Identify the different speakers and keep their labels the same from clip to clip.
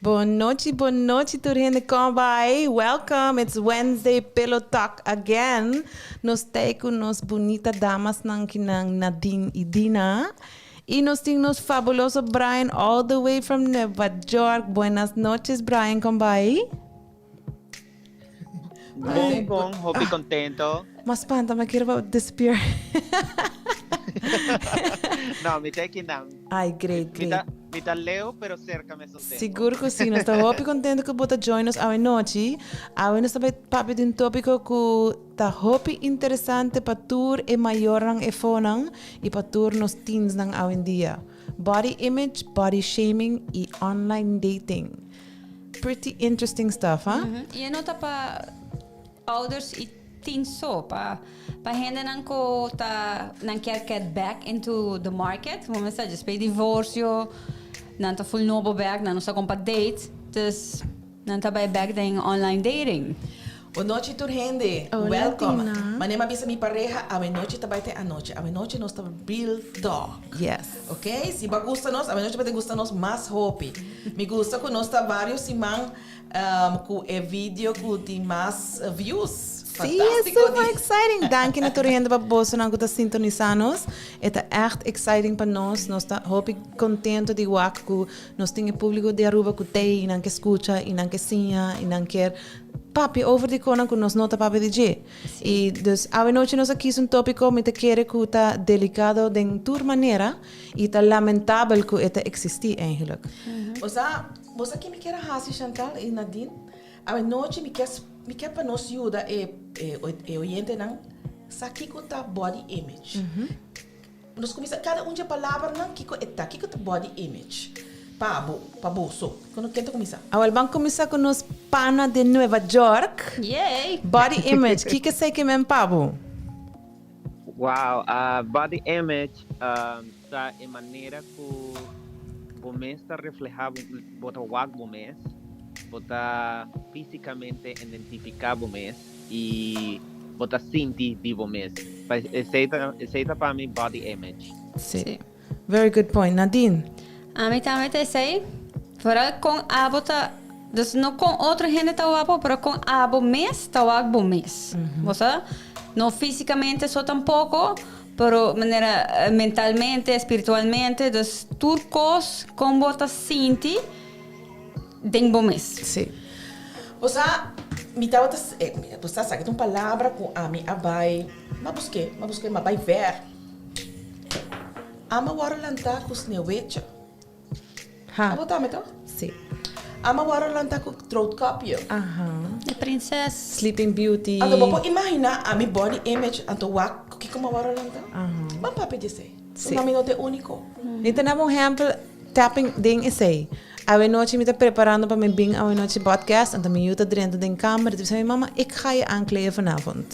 Speaker 1: Bon nochi, bon nochi tur hende con bai. Welcome, it's Wednesday Pillow Talk again. Nos ta cu nos bunita damas nan kinan Nadine y Dina. Y nos tin nos fabuloso Brian all the way from Nueva York. Buenas noches, Brian, con bai?
Speaker 2: Bon, bon, hopi contento.
Speaker 1: M'a spanta, m'a kere bo disappear.
Speaker 2: No, mi ta akinan.
Speaker 1: Ay, great,
Speaker 2: Mi
Speaker 1: great.
Speaker 2: ta, mi ta leu, pero cerca mesun tempo.
Speaker 1: Sigur cu si. Nos ta hopi contento cu bo ta join nos awe nochi. Awe nos ta bay papia di un topico cu ta hopi interesante pa tur e mayornan efonan y pa tur nos teensnan awendia. Body image, body shaming y online dating. Pretty interesting stuff, huh?
Speaker 3: Y e no ta pa ouders y teens so, pa hendenan cu ta nan kier get back into the market, como men sa, despues di divorcio, nan ta full nobo back, nan no sa con pa date, dus nan ta bay back den online dating.
Speaker 4: Bon nochi tur hende.
Speaker 1: Hola,
Speaker 4: Welcome.
Speaker 1: Tina.
Speaker 4: Mane m'a bisa mi pareha, awe nochi ta bai te anochi. Awe nochi nos ta real talk.
Speaker 1: Yes.
Speaker 4: Ok? Si bo a gusta nos, awe nochi bo ta gusta nos mas hopi. Mi gusta cu nos ta varios siman cu e video cu tin mas views.
Speaker 1: Sí,
Speaker 4: Fantastico
Speaker 1: super
Speaker 4: di.
Speaker 1: exciting. Danki na tur hende pa bosonan cu ta sintonisa nos. E ta echt exciting pa nos. Nos ta hopi contento di wak cu nos tin e publico di Aruba cu t'ey y nan ke scucha y nan ke siña y nan kier papia over di conan cu nos no ta papia di dje. Y dus awe nochi nos a kies un topico mi ta kere cu ta delicado den tur manera y ta lamentabel cu e ta existi eigenlijk.
Speaker 4: Bo sa, bo sa ki mi kier a haci, Chantal y Nadine? Awe nochi mi kier, mi kier pa nos yuda e, e, e oyentenan sa kico ta body image. Nos cuminsa cada un dje palabranan kico e ta, kico ta body image pa bo, pa boso? Kono ken ta cuminsa?
Speaker 1: Awel ban cuminsa cu nos pana di Nueva York.
Speaker 3: Yay!
Speaker 1: Body image, kico esey ke men pa bo?
Speaker 2: Wow, body image ta e manera cu bo mes ta refleha, bo ta wak bo mes, bo ta fisicamente identifica bo mes y bo ta sinti di bo mes. Esey ta, esey ta pa mi body image.
Speaker 1: Si. Very good point. Nadine?
Speaker 3: Ami tambe ta esey. Vooral con abo ta, dus no con otro hende ta wak bo, pero con abo mes ta wak bo mes. Bo sa? No fisicamente so tampoco, pero manera mentalmente, spiritualmente, dus tur cos con bo ta sinti den bo mes.
Speaker 1: Si.
Speaker 4: Bo sa, mi tabata, bo sa, esaki ta un palabra cu ami a bay, m'a busque, m'a busque, m'a bay ver. Ami a wòrdu lantá ku sneeuwwitje.
Speaker 1: Ha.
Speaker 4: Abo tambe toch?
Speaker 1: Si.
Speaker 4: Ami a wòrdu lantá ku Roodkapje.
Speaker 1: Aha.
Speaker 3: E prinses.
Speaker 1: Sleeping Beauty.
Speaker 4: Anto bo por imaginá ami body image anto wak ku kiko mi a wòrdu lantá?
Speaker 1: Aha.
Speaker 4: Ban papia di esei.
Speaker 1: Si.
Speaker 4: Pasobra mi no ta e úniko.
Speaker 1: Mi ta daba un ehèmpel tapping den esei. Awenochi mi ta preparando pa mi bin awenochi podcast, anto mi yu ta drenta den kamer i ta bisa mi, Mama, ik ga je aankleden vanavond.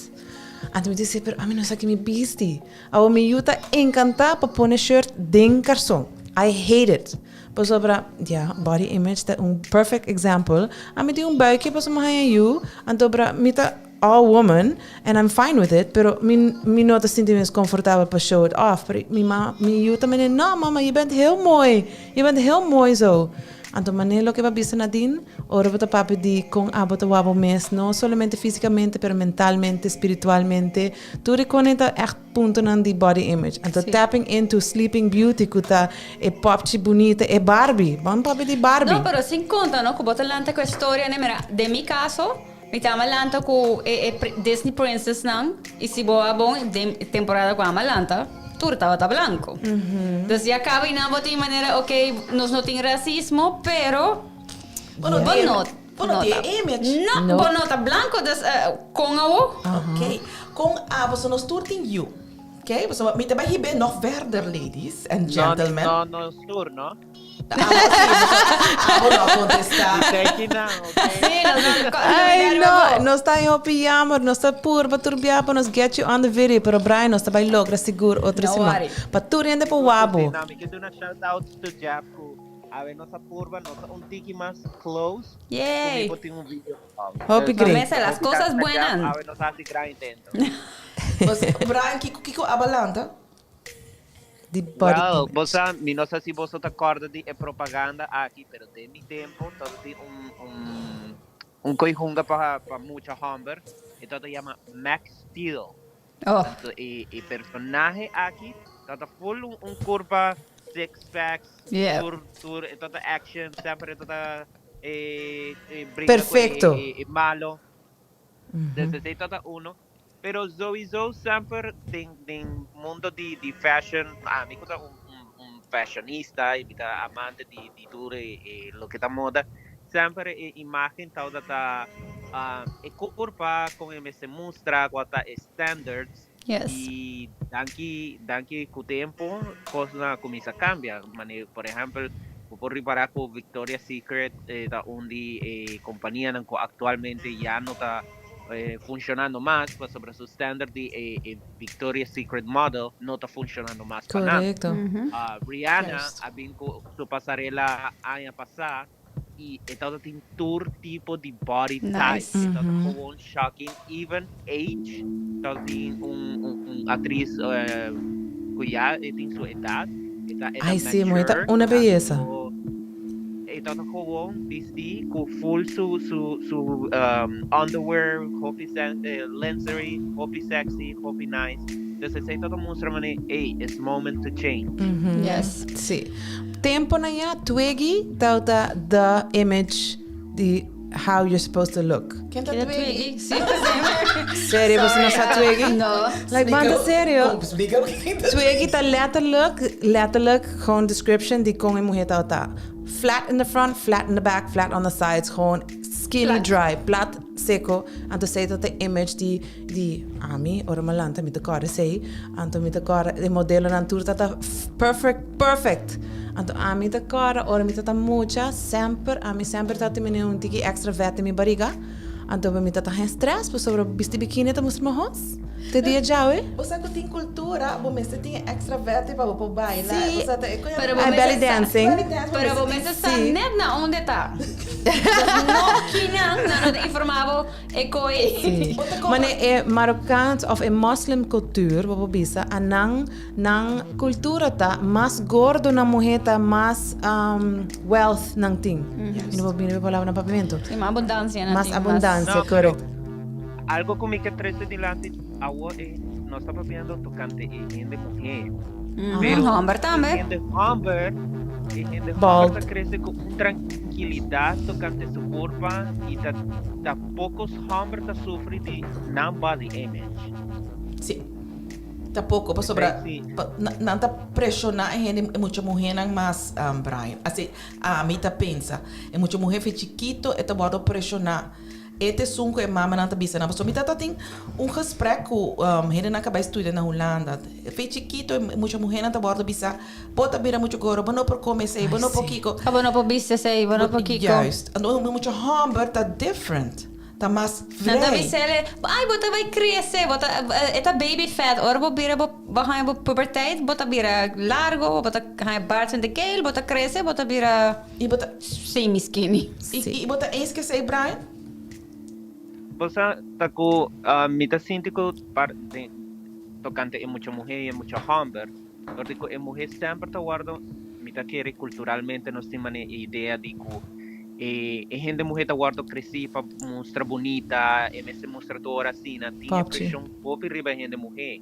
Speaker 1: Anto mi ta bisa, pero ami no sa ki mi bisti. Awor mi yu ta encanta pa pone shirt den carson. I hate it. Pasobra, ja, body image ta un perfect example. Ami tin un buikje pasobra mi haña yu, anto bra mi ta all woman and I'm fine with it, pero mi mi no ta sinti mes comfortabel pa show it off. Pero mi ma mi yu ta mene, no mama, je bent heel mooi, je bent heel mooi zo. Anto manera loke bo a bisa Nadine, ora bo ta papia di con abo ta wak bo mes, no solamente fisicamente, pero mentalmente, spiritualmente, Tur e kone ta echt puntonan di body image. Anto tapping into Sleeping Beauty ku ta e popchi bunita, e Barbie. Ban papia di Barbie.
Speaker 3: No, pero sin konta no ku bo ta lanta ku e storia ne. Mira, den mi kaso, mi tama lanta ku e e Disney princess nan i si bo a bon den e temporada ku ama lanta, tur tabata blanko. Dus ya kaba i nan bo tin manera, ok, nos no tin rasismo, pero
Speaker 4: Bo no
Speaker 3: bo
Speaker 4: tin
Speaker 3: no.
Speaker 4: Bo no tin e image.
Speaker 3: No, bo no ta blanco, dus con awo?
Speaker 4: Ok, con abo, so nos tur tin yu. Ok, pasobra mi ta bai hib'é nog verder, ladies and gentlemen.
Speaker 2: No, no nos tur, no?
Speaker 4: Abo si, abo no a contesta.
Speaker 2: Mi ta ekinan, ok?
Speaker 3: Sí, nos no,
Speaker 1: Ay, no, nos ta en hopi jammer, nos ta purba tur bia pa nos get you on the video, pero Brian, nos ta bai logra sigur otro
Speaker 3: No
Speaker 1: siman.
Speaker 3: worry.
Speaker 1: Pa tur hende por wabo.
Speaker 2: No, mi ke duna shout out to Jeff ku Awe nos a purba, nos ta un tiki mas close.
Speaker 3: Yay!
Speaker 2: Cu mi por tin un video call.
Speaker 1: Hopi great.
Speaker 3: Mesa, las cosas buenas.
Speaker 2: Awe nos a haci gran intento.
Speaker 4: Pues, Brian, kico, kico a balanta?
Speaker 1: Di body
Speaker 2: Well,
Speaker 1: image.
Speaker 2: Bo sa, mi no sa si boso ta corda di e propaganda aki, pero den mi tempo tabata tin un, un, un coi hunga pa, pa mucha homber, e tabata yama Max Steel.
Speaker 3: Oh.
Speaker 2: Anto e, e personahe aki tabata full un, un curpa, six packs, tur, tur, e tabata action, semper e tabata e, e brinca cu
Speaker 1: Perfecto.
Speaker 2: e, e, e malo. Dus esey tabata uno. Pero sowieso semper den den mundo di di fashion, ami ku ta un un un fashionista y mi ta amante di di tur e e loke ta moda, semper e imagen tabata ta e kurpa kon e mester mustra, kua ta e standards y danki danki ku tempo kosnan a kuminsa kambia, manera por ehempel bo por ripara ku Victoria's Secret ta un di e kompanianan ku aktualmente ya no ta funcionando mas pasobra su standard di e e Victoria's Secret model no ta funcionando mas pa nan. Rihanna a bin cu su pasarela aña pasa y e tabata tin tur tipo di body type. E tabata gewoon shocking, even age tabata tin un un actriz cu ya e tin su edad e ta e ta
Speaker 1: Ay sí, mujer ta
Speaker 2: mature
Speaker 1: una belleza.
Speaker 2: E tabata gewoon bisti cu full su su su underwear, hopi lingerie, hopi sexy, hopi nice. Dus esey tabata mustra mane, ey, it's moment to change.
Speaker 3: Yes.
Speaker 1: Sí. Temponan ya Twiggy tabata the image di how you're supposed to look.
Speaker 4: Ken ta Twiggy?
Speaker 3: Sí, same.
Speaker 1: Serio, boso no sa Twiggy?
Speaker 3: No.
Speaker 1: Like, man, ta serio.
Speaker 4: Splika ken ta
Speaker 1: Twiggy ta letterlijk, letterlijk gewoon description di kon e muher tabata. Flat in the front, flat in the back, flat on the sides, gewoon skinny
Speaker 3: Plat.
Speaker 1: dry, plat, seco. Anto esey ta e image di, di ami, ora mi lanta mi ta kòrda esey. Anto mi ta kòrda e modelonan tur tabata perfect, perfect. Anto ami ta kòrda ora mi tabata mucha, semper, ami semper tabata mene un tiki extra vet den mi bariga. Anto mi ta ta hen stress pasobra bisti bikini ta mustra mahos te dia djawe.
Speaker 4: Bo sa ku tin kultura, bo mester tin e extra vete pa bo por baila.
Speaker 1: Sí.
Speaker 4: Bo sa ta e koña.
Speaker 3: Pero bo
Speaker 1: Ai belly
Speaker 3: mester sa-
Speaker 1: dancing.
Speaker 4: Belly dance, bo
Speaker 3: Pero bo
Speaker 4: mester
Speaker 3: mester sa
Speaker 1: Sí.
Speaker 3: net na unda ta. Dus no kinan nan no ta informa bo e koi.
Speaker 1: Sí.
Speaker 4: Bo ta
Speaker 1: Mane e Marokkaans of e moslim cultuur, bo por bisa, a nan nan cultura ta mas gordo nan muhe ta mas wealth nan tin. Mi no por bini e palabra na papiamentu.
Speaker 3: Sí, mas abundancia nan
Speaker 1: Mas
Speaker 3: tin.
Speaker 1: abundancia,
Speaker 2: No,
Speaker 1: correct.
Speaker 2: Algo ku mi ke trese dilanti awor e nos ta papiando tokante e hende muhé.
Speaker 3: Pero homber tambe.
Speaker 2: E hende homber, e hende
Speaker 1: Bald.
Speaker 2: homber ta krese ku un trankilidat tokante su kurpa i ta ta pokos homber ta sufri di nan body image.
Speaker 4: Sí. Ta poko pasobra
Speaker 2: Sí.
Speaker 4: pa nan ta preshoná e hende e mucha muhénan mas Brian. Así ami ta pensa. E mucha muhé fe chikito e ta wòrdu preshoná. E ta esun ku e mamanan ta bisa nan. Pasobra mi tata tin un gesprek ku hendenan ku a bai studia na Hulanda. Fe chikito e mucha muhénan ta wòrdu bisa, bo ta bira muchu goro, bo no por kome esei, bo no por kiko.
Speaker 3: Bo no por bisti esei, bo no por kiko.
Speaker 4: Juist. Anto e mucha hòmber ta different. Ta mas
Speaker 3: Nan ta
Speaker 4: vrij.
Speaker 3: bis'é, Ai, bo ta bai krese, bo ta, e ta baby fat. Ora bo bira bo, bo haña bo puberteit, bo ta bira largo, bo ta haña baard in de keel, bo ta krese, bo ta bira
Speaker 4: I bo ta,
Speaker 3: semi skinny.
Speaker 4: i, i bo ta eens ku esei, Brian?
Speaker 2: Bo sa ta ku mi ta sinti ku par den tokante e mucha muhé i e mucha hòmber, dor di ku e muhé semper ta wòrdu, mi ta kere kulturalmente nos tin manera e idea di ku E e hende muhe ta wordo creci pa mustra bunita, e mester mustra tur ora asina, tin e presion hopi riba e hende muhe.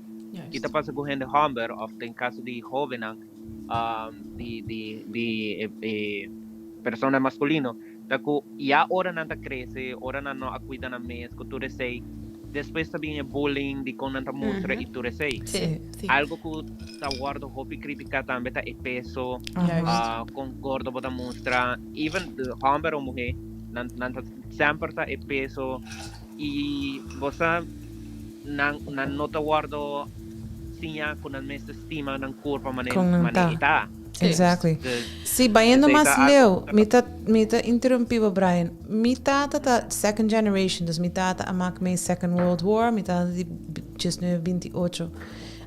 Speaker 2: Ki ta pasa cu hende homber of den caso di hobennan di di di e persona masculino ta cu ya ora nan ta crece, ora nan no a cuida nan mes cu tur esey, despues ta bin e bullying di con nan ta mustra y tur esey. Algo cu ta wordo hopi critica tambe ta e peso, con gordo bo ta mustra. Even de homber o muhe, nan nan ta semper ta e peso y bo sa nan nan no ta wordo siña cu nan mester stima nan curpa mane
Speaker 1: Con nan
Speaker 2: mane
Speaker 1: ta.
Speaker 2: e ta.
Speaker 1: Exactly.
Speaker 2: Dus
Speaker 1: Sí, bayendo
Speaker 2: esey
Speaker 1: mas
Speaker 2: ta algo
Speaker 1: leu,
Speaker 2: cu ta
Speaker 1: mi ta mi ta interrumpí bo Brian. Mi tata ta second generation, dus mi tata a mak mee Second World War, mi tata di diesnuebe binti ocho.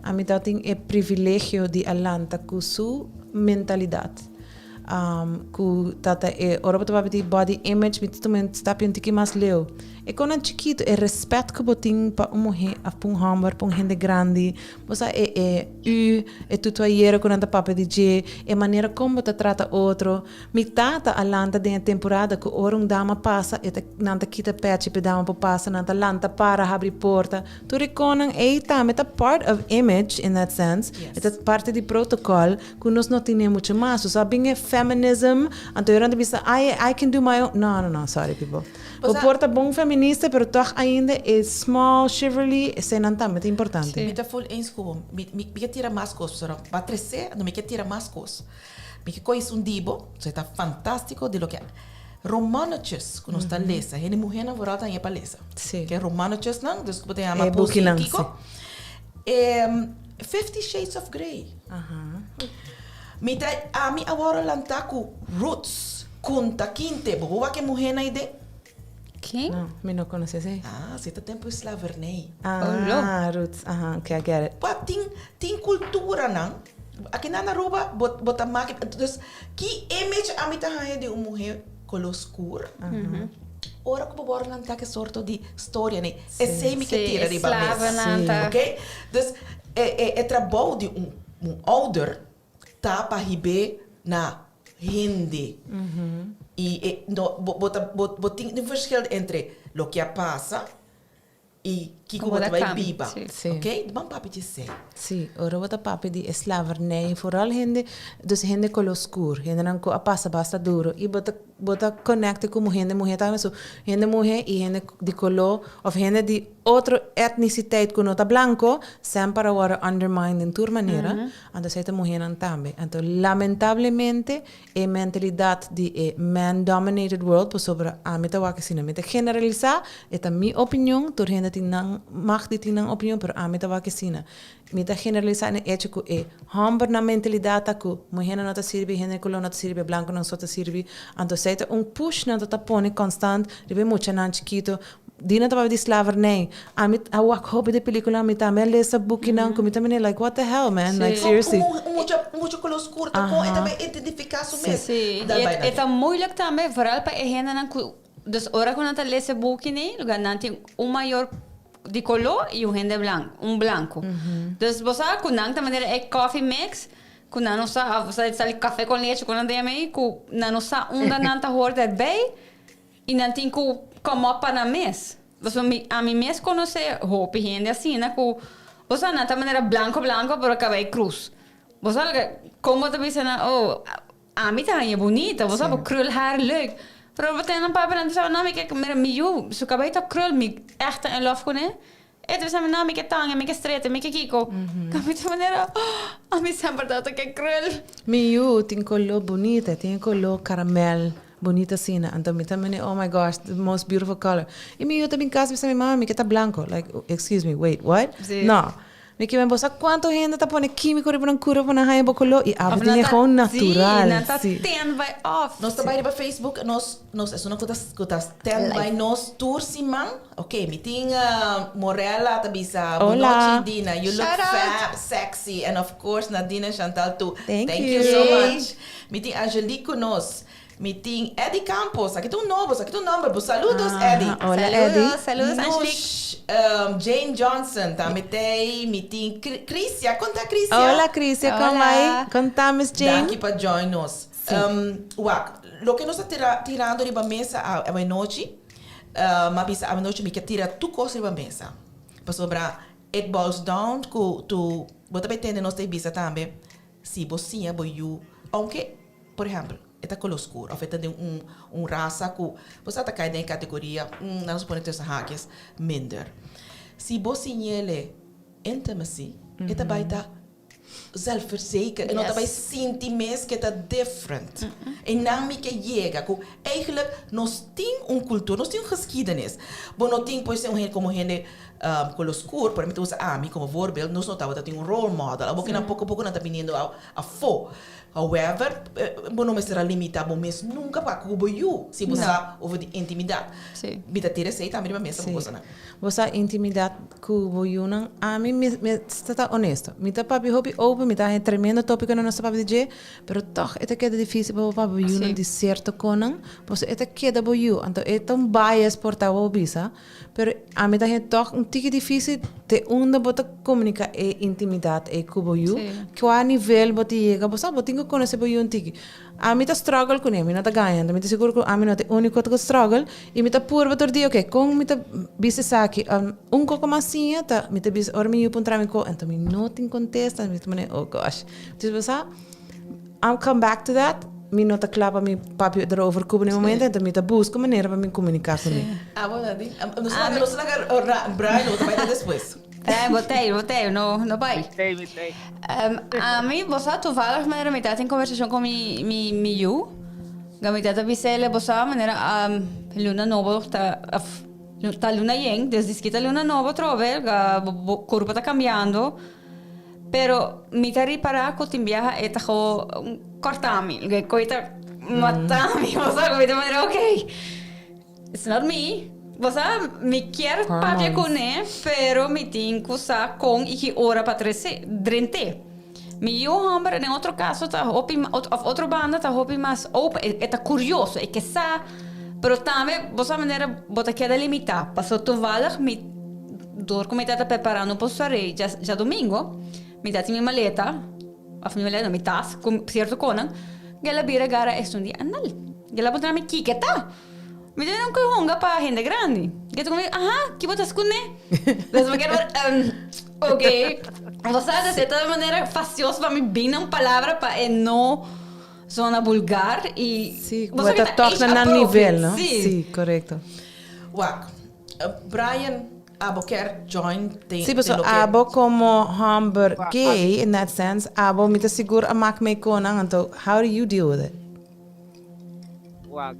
Speaker 1: A mi tabatin e privilegio di a lanta cu su mentalidad. Ku ta ta e ora bo ta papia di body image mi ta tuma un stapje un tiki mas leu. E konan chikitu, e respet ku bo tin pa un muhé òf pa un hòmber, pa un hende grandi, bo sa e e u, e tutoyero ku nan ta papia di dje, e manera kon bo ta trata otro. Mi tata a lanta den e temporada ku ora un dama pasa e ta nan ta kita pèchi pa e dama por pasa, nan ta lanta para habri porta. Tur e konan ei tambe ta part of image in that sense, e ta parti di protocol. Ku nos no tine mucho mas. So sa bin e feminism, anto e rond ta bisa I I can do my own. No, no, no, sorry people. Bo por ta bon feminista, pero toch ainda e small chivalry, eseinan tambe ta importante.
Speaker 4: Mi ta full eens ku bo. Mi mi ke tira mas kos, pasobra bo a trese, anto mi ke tira mas kos. Mi ke kohe esun di bo, so e ta fantástiko di loke romannetjes ku nos ta lesa. Hende muhénan vooral ta haña pa lesa. Ke romannetjesnan, dus ku bo ta yama
Speaker 1: E
Speaker 4: Pussy
Speaker 1: bukinan,
Speaker 4: Kiko.
Speaker 1: si.
Speaker 4: Fifty Shades of Grey. Mi ta ami awor a lanta ku Roots, Kunta Kinte. Bo bo wak e muhénan ei den?
Speaker 3: Ken?
Speaker 1: No, mi no konosé esei.
Speaker 4: Ah, si ta tempu di slavernij.
Speaker 1: Ah, Roots. Aha, okay, I get it.
Speaker 4: Pa tin tin kulturanan, aki na Aruba bo bo ta maki, dus ki image ami ta haña di un muhé koló skur? Ora ku bo wòrdu lantá ku e sorto di storia nei, esei mi ke tira riba mes. Oké? Dus e e e trabou di un un ouder ta pa hib'é na hende. I e no bo bo ta bo bo tin un verschil entre loke a pasa I kiko bo ta bai biba. Ok, ban papia di esei.
Speaker 1: Sí, ora bo ta papia di e slavernij, vooral hende, dus hende koló skur, hendenan ku a pasa basta duro i bo ta bo ta konekte ku hende muhé tambe, so hende muhé i hende di koló òf hende di otro etnisiteit ku no ta blanko semper a wòrdu undermined den tur manera, anto esei ta muhénan tambe. Anto lamentablemente E mentalidat di e man dominated world pasobra ami ta wak asina. Mi ta generalisá, e ta mi opinion, tur hende tin nan mag di tin nan opinion, pero ami ta wak asina. Mi ta generalisá na e echo ku e hòmbernan mentalidat ta ku muhénan no ta sirbi, hende koló no ta sirbi, blankunan so ta sirbi. Anto esei ta un push nan ta ta pone konstant riba e muchanan chikito. Dina ta papia di slavernij. Ami a wak hopi di pelicula, mi tambe a lesa bukinan cu mi ta mira like what the hell man, like seriously.
Speaker 4: Un mucha un mucha color scur ta con e ta bay identifica su mes.
Speaker 3: Si, y e ta moeilijk tambe vooral pa e hendenan cu dus ora cu nan ta lesa e buki ni lugar nan tin un mayor di color y un hende blanco un blanco. Dus bo sa cu nan ta manera e coffee mix cu nan no sa of sa sali cafe con leche cu nan ta yama ey cu nan no sa unda nan ta hoort erbij. I nan tin ku come up pa nan mes. Pasobra mi, ami mes konosé hopi hende asina ku, bo sa, nan ta manera blanko blanko pero kabei krus. Bo sa loke, kon bo ta bisa nan, oh, ami ta haña bunita, bo sa, bo krul haar leuk. Pero bo tene nan papia nan ta bisa, no, mi ke, mira, mi yu, su kabei ta krul, mi ègt ta in love kuné. E ta bisa mi, no, mi ke tanga, mi ke strete, mi ke kiko. Mi ta manera, ami semper tabata ke krul.
Speaker 1: Mi yu tin koló bunita, e tin e koló karamel bunita asina. Anto mi ta mene, oh my gosh, the most beautiful color. I mi yu ta bin kas bisa mi, mama, mi ke ta blanko. Like, excuse me, wait, what? No. Mi ke men bo sa kuantu hende ta pone kimiko riba nan kura pa nan haña bo koló i abo tin e gewoon natural.
Speaker 3: Sí, nan ta stand by off.
Speaker 4: Nos ta bai riba Facebook, nos, nos esunnan ku ta, ku ta stand by nos tur siman. Ok, mi tin Morella ta bisa,
Speaker 1: Hola.
Speaker 4: Bonochi Dina, you look
Speaker 3: Shout out.
Speaker 4: fab, sexy and of course Nadine and Chantal too.
Speaker 1: Thank
Speaker 4: Thank
Speaker 1: you.
Speaker 4: you so much. Mi tin Angelique ku nos. Mi tin Eddie Campos, aki ta un nobo, aki ta un nomber. Bo saludos Eddie.
Speaker 1: Hola Eddie.
Speaker 3: Saludos, saludos Angelique.
Speaker 4: Nush, Jane Johnson tambe t'ei. Mi tin Crisia, kon ta Crisia?
Speaker 1: Hola Crisia, kon
Speaker 3: Hola.
Speaker 1: bai? Kon ta Miss Jane?
Speaker 4: Danki pa join nos. Wak, loke nos ta tira tirando riba mesa awenochi, m'a bisa awenochi mi ke tira tur kos riba mesa. Pasobra it boils down ku tu, bo ta bai tende nos ta bisa tambe, si bo siña bo yu, aunke, por ehèmpel, e ta koló skur òf e ta den un un rasa ku bo sa ta kai den e kategoria, nan nos pone tussen haakjes, minder. Si bo siñ'ele intimacy, e ta bai ta zelfverzekerd, e no ta bai sinti mes ku e ta different. E nan mi ke yega ku eigenlijk nos tin un kultura, nos tin un geschiedenis. Bo no tin por ser un hende komo hende koló skur, por mi ta usa ami komo voorbeeld, nos no tabata tin un role model. Awor ku nan poko poko nan ta biniendo afó. However, bo no mester a limita bo mes nunca pa cu bo yu, si bo sa over di intimidad. Mi ta tira esey tambe riba mesa bo gosanan.
Speaker 1: Bo sa intimidad cu bo yunan? Ami, mi, mi ta ta honesto. Mi ta papia hopi. open, mi ta haña tremendo tópiko na nos ta papia di dje, pero tòg e ta keda difísil pa bo papia bo yunan di sierto konan, pasobra e ta keda bo yu, anto e ta un bias por ta bo bisa, pero ami ta haña tòg un tiki difísil te unda bo ta komuniká e intimidat ei ku bo yu, kua nivel bo ta yega, bo sa bo tin ku konosé bo yu un tiki. Ami ta struggle kuné, mi no ta gaña, anto mi ta sigur ku ami no ta e úniko ku ta struggle i mi ta purba tur dia, oke, kon mi ta bisa esaki? Un koko mas siña ta, mi ta bisa ora mi yu puntra mi ko, anto mi no tin kontesta, mi ta pone, oh gosh. Entonces bo sa, I'll come back to that, mi no ta kla pa mi papia erover ku bo na e momento, anto mi ta buska manera pa mi komuniká kuné.
Speaker 4: Abo Nadine, nos laga, nos laga Brian, bo ta bai ta despues.
Speaker 3: Brian, bo tei, bo tei, no, no bai.
Speaker 2: Mi tei, mi tei.
Speaker 3: Ami, bo sa, toevallig manera mi ta tin conversacion cu mi, mi, mi yu. Ga mi tata bisele, bo sa, manera luna nobo ta, of, ta luna yen, dus diski ta luna nobo atrobe, ga bo, bo curpa ta cambiando. Pero mi ta ripara cu tin biaha e ta gewoon corta mi, e coy ta mata mi, bo sa, cu mi ta manera, okay. It's not me. Bo sa, mi kier papia kuné, pero mi tin ku sa kon i ki ora pa trese, drent'é. Mi yu hòmber den otro kaso ta hopi, òf otro banda ta hopi mas open, e ta kurioso, e ke sa, pero tambe bo sa manera bo ta keda limitá, pasobra toevallig mi, dor ku mi tata preparando pa soiree djadumingu, mi ta tin mi maleta, òf mi maleta no, mi tas ku sierto konan, el a bira gara esun di anal. El a puntra mi kiko e ta. Mi ta bira un koe hunga pa hende grandi. Ke ta komo, aha, ki bo ta skundé? Des mi keda, um, ok. Bo sa, di sierta manera fastioso pa mi bin na un palabra pa e no zona vulgar i.
Speaker 1: Sí,
Speaker 3: bo
Speaker 1: bo
Speaker 3: sa
Speaker 1: ta
Speaker 3: ki ta
Speaker 1: tòk
Speaker 3: age
Speaker 1: na nan
Speaker 3: appropriate.
Speaker 1: nivel, no?
Speaker 3: Sí.
Speaker 1: Sí, korekto.
Speaker 4: Wak, Brian, abo kier join den
Speaker 1: Sí,
Speaker 4: den
Speaker 1: pasobra
Speaker 4: loke.
Speaker 1: abo komo hòmber gay, in that sense, abo mi ta sigur a mak mee konan, anto how do you deal with it?
Speaker 2: Wak,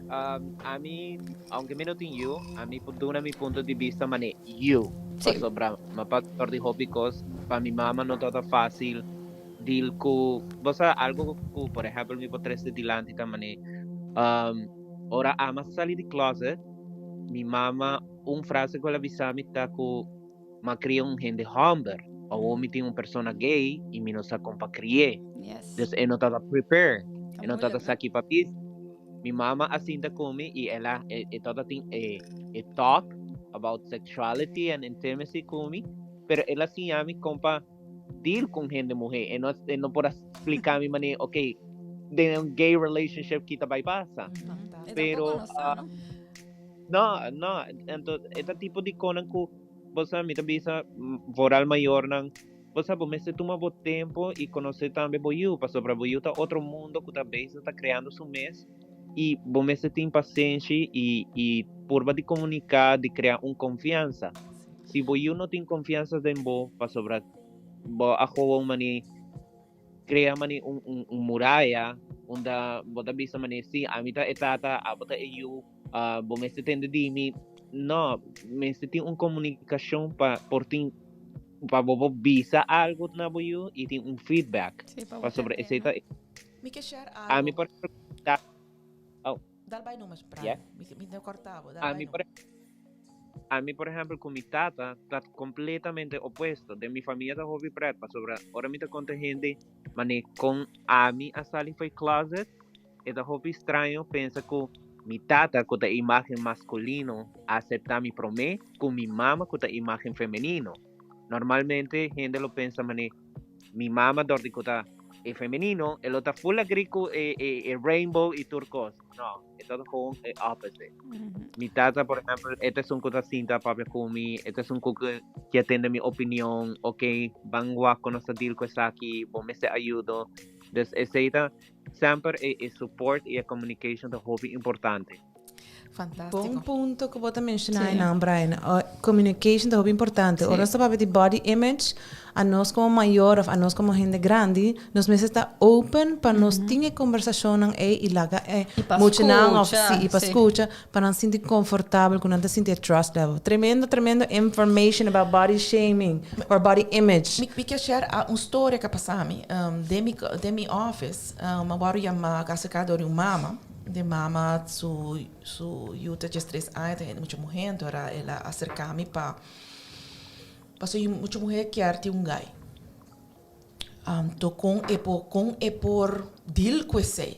Speaker 2: ami, aunke mi no tin yu, ami por duna mi punto di bista manera yu.
Speaker 3: Sí.
Speaker 2: Pasobra mi a pasa dor di hopi kos, pa mi mama no tabata fásil deal ku, bo sa algu ku por ehèmpel mi por trese dilanti ta manera, ora ami a sali di closet, mi mama un frase ku el a bisa mi ta ku mi a kria un hende hòmber, awor mi tin un persona gay i mi no sa kon pa kri'é.
Speaker 3: Yes.
Speaker 2: Dus e no tabata prepare,
Speaker 3: Ta
Speaker 2: e no tabata
Speaker 3: moeilijk,
Speaker 2: sa
Speaker 3: no?
Speaker 2: ki pa bisa. Mi mama a sinta ku mi i el a e e tabata tin e e talk about sexuality and intimacy ku mi, pero el a siña mi kon pa deal ku un hende muhé. E no e no por a splika mi manera, okay, den un gay relationship ki ta bai pasa.
Speaker 3: E
Speaker 2: Pero
Speaker 3: tampoco no sa, no?
Speaker 2: No, no, anto e ta tipo di konan ku bo sa mi ta bisa vooral mayornan, bo sa bo mester tuma bo tempo i konosé tambe bo yu, pasobra bo yu ta otro mundo ku ta bezig ta kreando su mes i bo mester tin pasenshi i i purba di komuniká, di krea un konfiansa. Si bo yu no tin konfiansa den bo pasobra bo a gewoon mane Crea mane un un un muraya unda bo ta bisa mane si ami ta e tata, abo ta e yu, bo mester tende di mi. No, mester tin un comunicacion pa por tin pa bo por bisa algo na bo yu y tin un feedback.
Speaker 3: Sí, pa bo
Speaker 2: Pasobra
Speaker 3: tende,
Speaker 2: esey
Speaker 3: no?
Speaker 2: ta
Speaker 4: Mi ke share
Speaker 2: ami
Speaker 4: algo.
Speaker 2: por ejemplo oh.
Speaker 4: Dal bai nomas, Brian.
Speaker 2: Yeah.
Speaker 4: Mi mi no corta bo, dal bai
Speaker 2: Ami
Speaker 4: nomas.
Speaker 2: por Ami por ehempel ku mi tata ta kompletamente opuesto. Den mi famia ta hopi pret pasobra ora mi ta konta hende manera kon ami a sali for e closet e ta hopi straño pensa ku mi tata ku ta e imagen maskulino a asepta mi prome ku mi mama ku ta e imagen femenino. Normalmente hende lo pensa manera mi mama dor di ku ta e femenino e lo ta full agree ku e e rainbow i tur kos. No, e ta gewoon e opposite. Mi tata, por ehempel, e ta esun ku ta sinta papia ku mi, e ta esun ku ke tende mi opinion, ok, ban wak kon nos ta deal ku esaki, bo mester ayudo. Dus esei ta semper e e support i e communication ta hopi importante.
Speaker 4: Fantástico.
Speaker 1: Bon punto ku bo ta menshoná einan, Brian. Communication ta hopi importante. Ora nos ta papia di body image, anos komo mayor òf anos komo hende grandi, nos mester ta open pa nos tin e kombersashonnan ei i laga e muchanan òf si, i pa skucha, pa nan sinti konfortabel, ku nan ta sinti e trust level. Tremendo, tremendo information about body shaming or body image.
Speaker 4: Mi ke share un storia ku a pasa mi. Den mi, den mi office, mi a wòrdu yamá, aserká dor di un mama. De mama su su yu ta diestres aña ta hende mucha muhé anto era el a aserká mi pa pasobra yu mucha muhé kier tin un gai. Anto kon e por kon e por deal ku esei?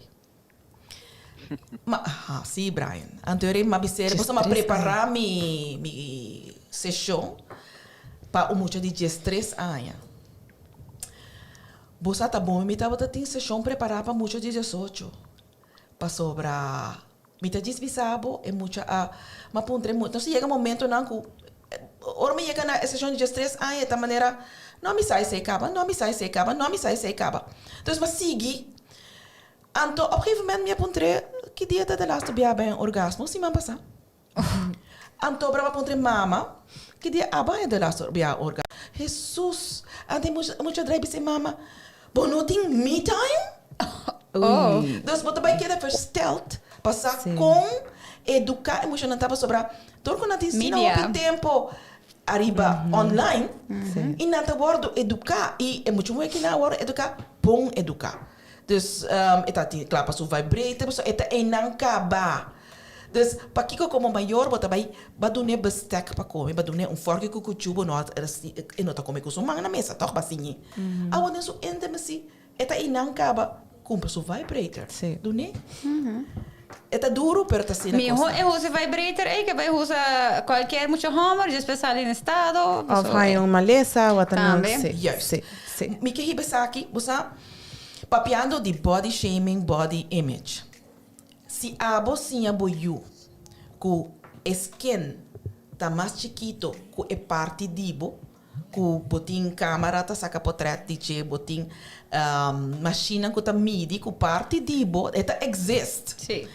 Speaker 4: Ma aha, si Brian. Anto e m'a bis'é, pasobra m'a prepará mi mi seshon pa un mucha di diestres aña. Bo sa ta bon mi tabata tin seshon prepará pa mucha di diesocho. Pasobra mi ta djis bisa bo e mucha a m'a puntra e mucha, nos a yega momentonan ku ora mi yega na e seshon di diestres aña e ta manera, no mi sa esei kaba, no mi sa esei kaba, no mi sa esei kaba. Entonces m'a sigui. Anto op gegeven moment mi a puntr'é, ki dia ta de laatste bia bai un orgasmo? Siman pasá. Anto Abraham a puntr'é, Mama, ki dia abo haña de laatste bia orgasmo? Hesus! Anto e mucha drai bis'é, Mama, bo no tin me time? Dus bo ta bai keda versteld pa sa kon eduká e muchanan ta pasobra tur ku nan tin asina hopi tempo ariba online i nan ta wòrdu eduká i e mucha muhé kinan a wòrdu eduká bon eduká. Dus e ta tin kla pa su vibrator pasobra e ta einan kaba. Dus pakiko komo mayor bo ta bai ba dun'é bestek pa kome, ba dun'é un fòrki ku kuchú bo no a e no ta kome ku su man na mesa tòg ba siñ'é. Awor den su intimacy e ta einan kaba kumpra su vibrator dun'é. E ta duru pero ta asina
Speaker 3: Miho e usa vibrator ei ke bai usa cualkier mucha homber despues sali na estado.
Speaker 1: Of haña un malesa wat dan ook.
Speaker 3: Tambe.
Speaker 1: Sí,
Speaker 4: Juist.
Speaker 1: sí, sí.
Speaker 4: Mi ke hiba esaki, bo sa, papiando di body shaming, body image. Si abo siña bo yu ku e skin ta mas chikito ku e parti di bo, ku bo tin kamera ta saka potret di dje, bo tin mashinnan ku ta midi ku parti di bo, e ta exist.
Speaker 3: Sí.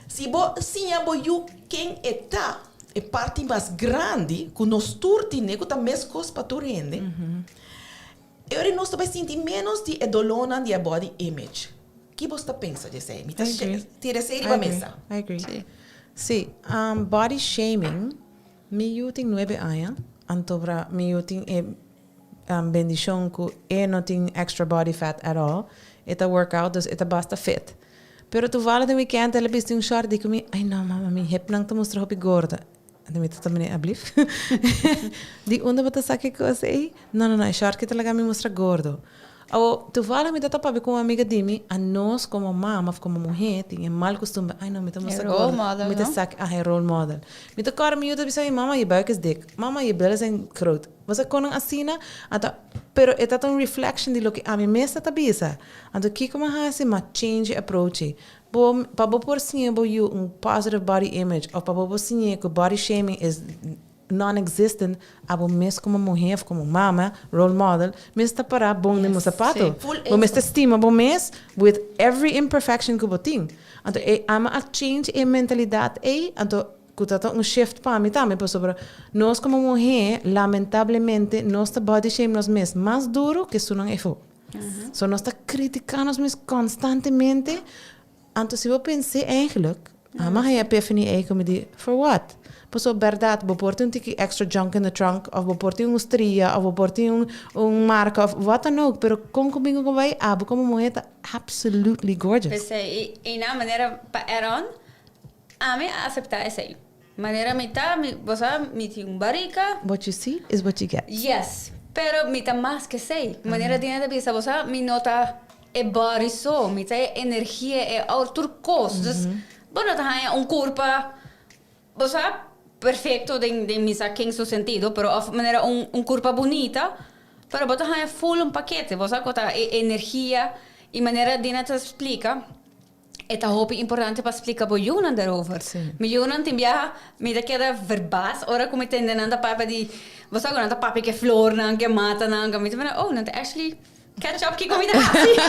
Speaker 4: Si bo siña bo yu ken e ta, e parti mas grandi ku nos tur tine, ku ta meskos pa tur hende, e ora nos ta bai sinti ménos di e dolónan di e body image. Ki bo ta pensa di esei? Mi ta tira esei riba mesa.
Speaker 1: I agree. Sí. Sí, body shaming Mi yu tin nuebe aña, antobra mi yu tin e bendishon ku e no tin extra body fat at all. E ta work out, dus e ta basta fit. Pero toevallig den weekend el a bisti un short di ku mi, ay no mama, mi hipnan ta mustra hopi gordo. Anto mi ta ta mene, ablief? Di unda bo ta saka e kos ei? No, no, no, e short ki ta laga mi mustra gordo. Awo, toevallig mi ta ta papia ku un amiga di mi, anos komo mama of komo muhé tin e mal kustumber, ai no, mi ta mustra
Speaker 3: E role model,
Speaker 1: mi ta
Speaker 3: no?
Speaker 1: sak, aha, e role model. Mi ta kòrda mi yu ta bisa mi, mama, je buik is dik, mama, je billen zijn groot. Bo sa kon nan asina? Anto, pero e ta ta un reflection di loke ami mes ta ta bisa. Anto kiko mi a hasi? Mi a change e approach ei. Bo, pa bo por siña bo yu un positive body image of pa bo por siñ'é ku body shaming is non-existent, abo mes como muher of como mama, role model, mester ta para bon den bo zapato. Bo mester stima bo mes with every imperfection cu bo tin. Anto e ama a change e mentalidad ey, anto cu ta ta un shift pa mi tambe, pasobra nos como muher, lamentablemente, nos ta body shame nos mes mas duro ke esunnan efo. So nos ta critica nos mes constantemente. Anto si bo pens'é eigenlijk, ama haña epiphany ei ku mi di, for what? Pasobra bèrdat bo por tin un tiki extra junk in the trunk òf bo por tin un stria òf bo por tin un un marka òf wat dan ook, pero kon ku bin ku bai abo komo muhé ta absolutely gorgeous.
Speaker 3: P'esei, i na manera pa Aaron, ami a aseptá esei. Manera mi ta, mi, bo sa, mi tin un barika.
Speaker 1: What you see is what you get.
Speaker 3: Yes, pero mi ta mas ke esei. Manera Dina ta bisa, bo sa, mi no ta e body so, mi ta e energia, e aura, tur kos. Dus, bo no ta haña un kurpa, bo sa, perfecto den, den mi sa ken su sentido, pero of manera un, un kurpa bunita, pero bo ta haña full un pakete, bo sa, ku ta e energia, i manera Dina ta splika. E ta hopi importante pa splika bo yunan daarover. Mi yunan tin biaha mi ta keda verbaas ora ku mi tende nan ta papia di, bo sa ku nan ta papia ku e flornan, ku e matanan, ku mi ta mira, oh, nan ta actually catch up kiko mi ta hasi.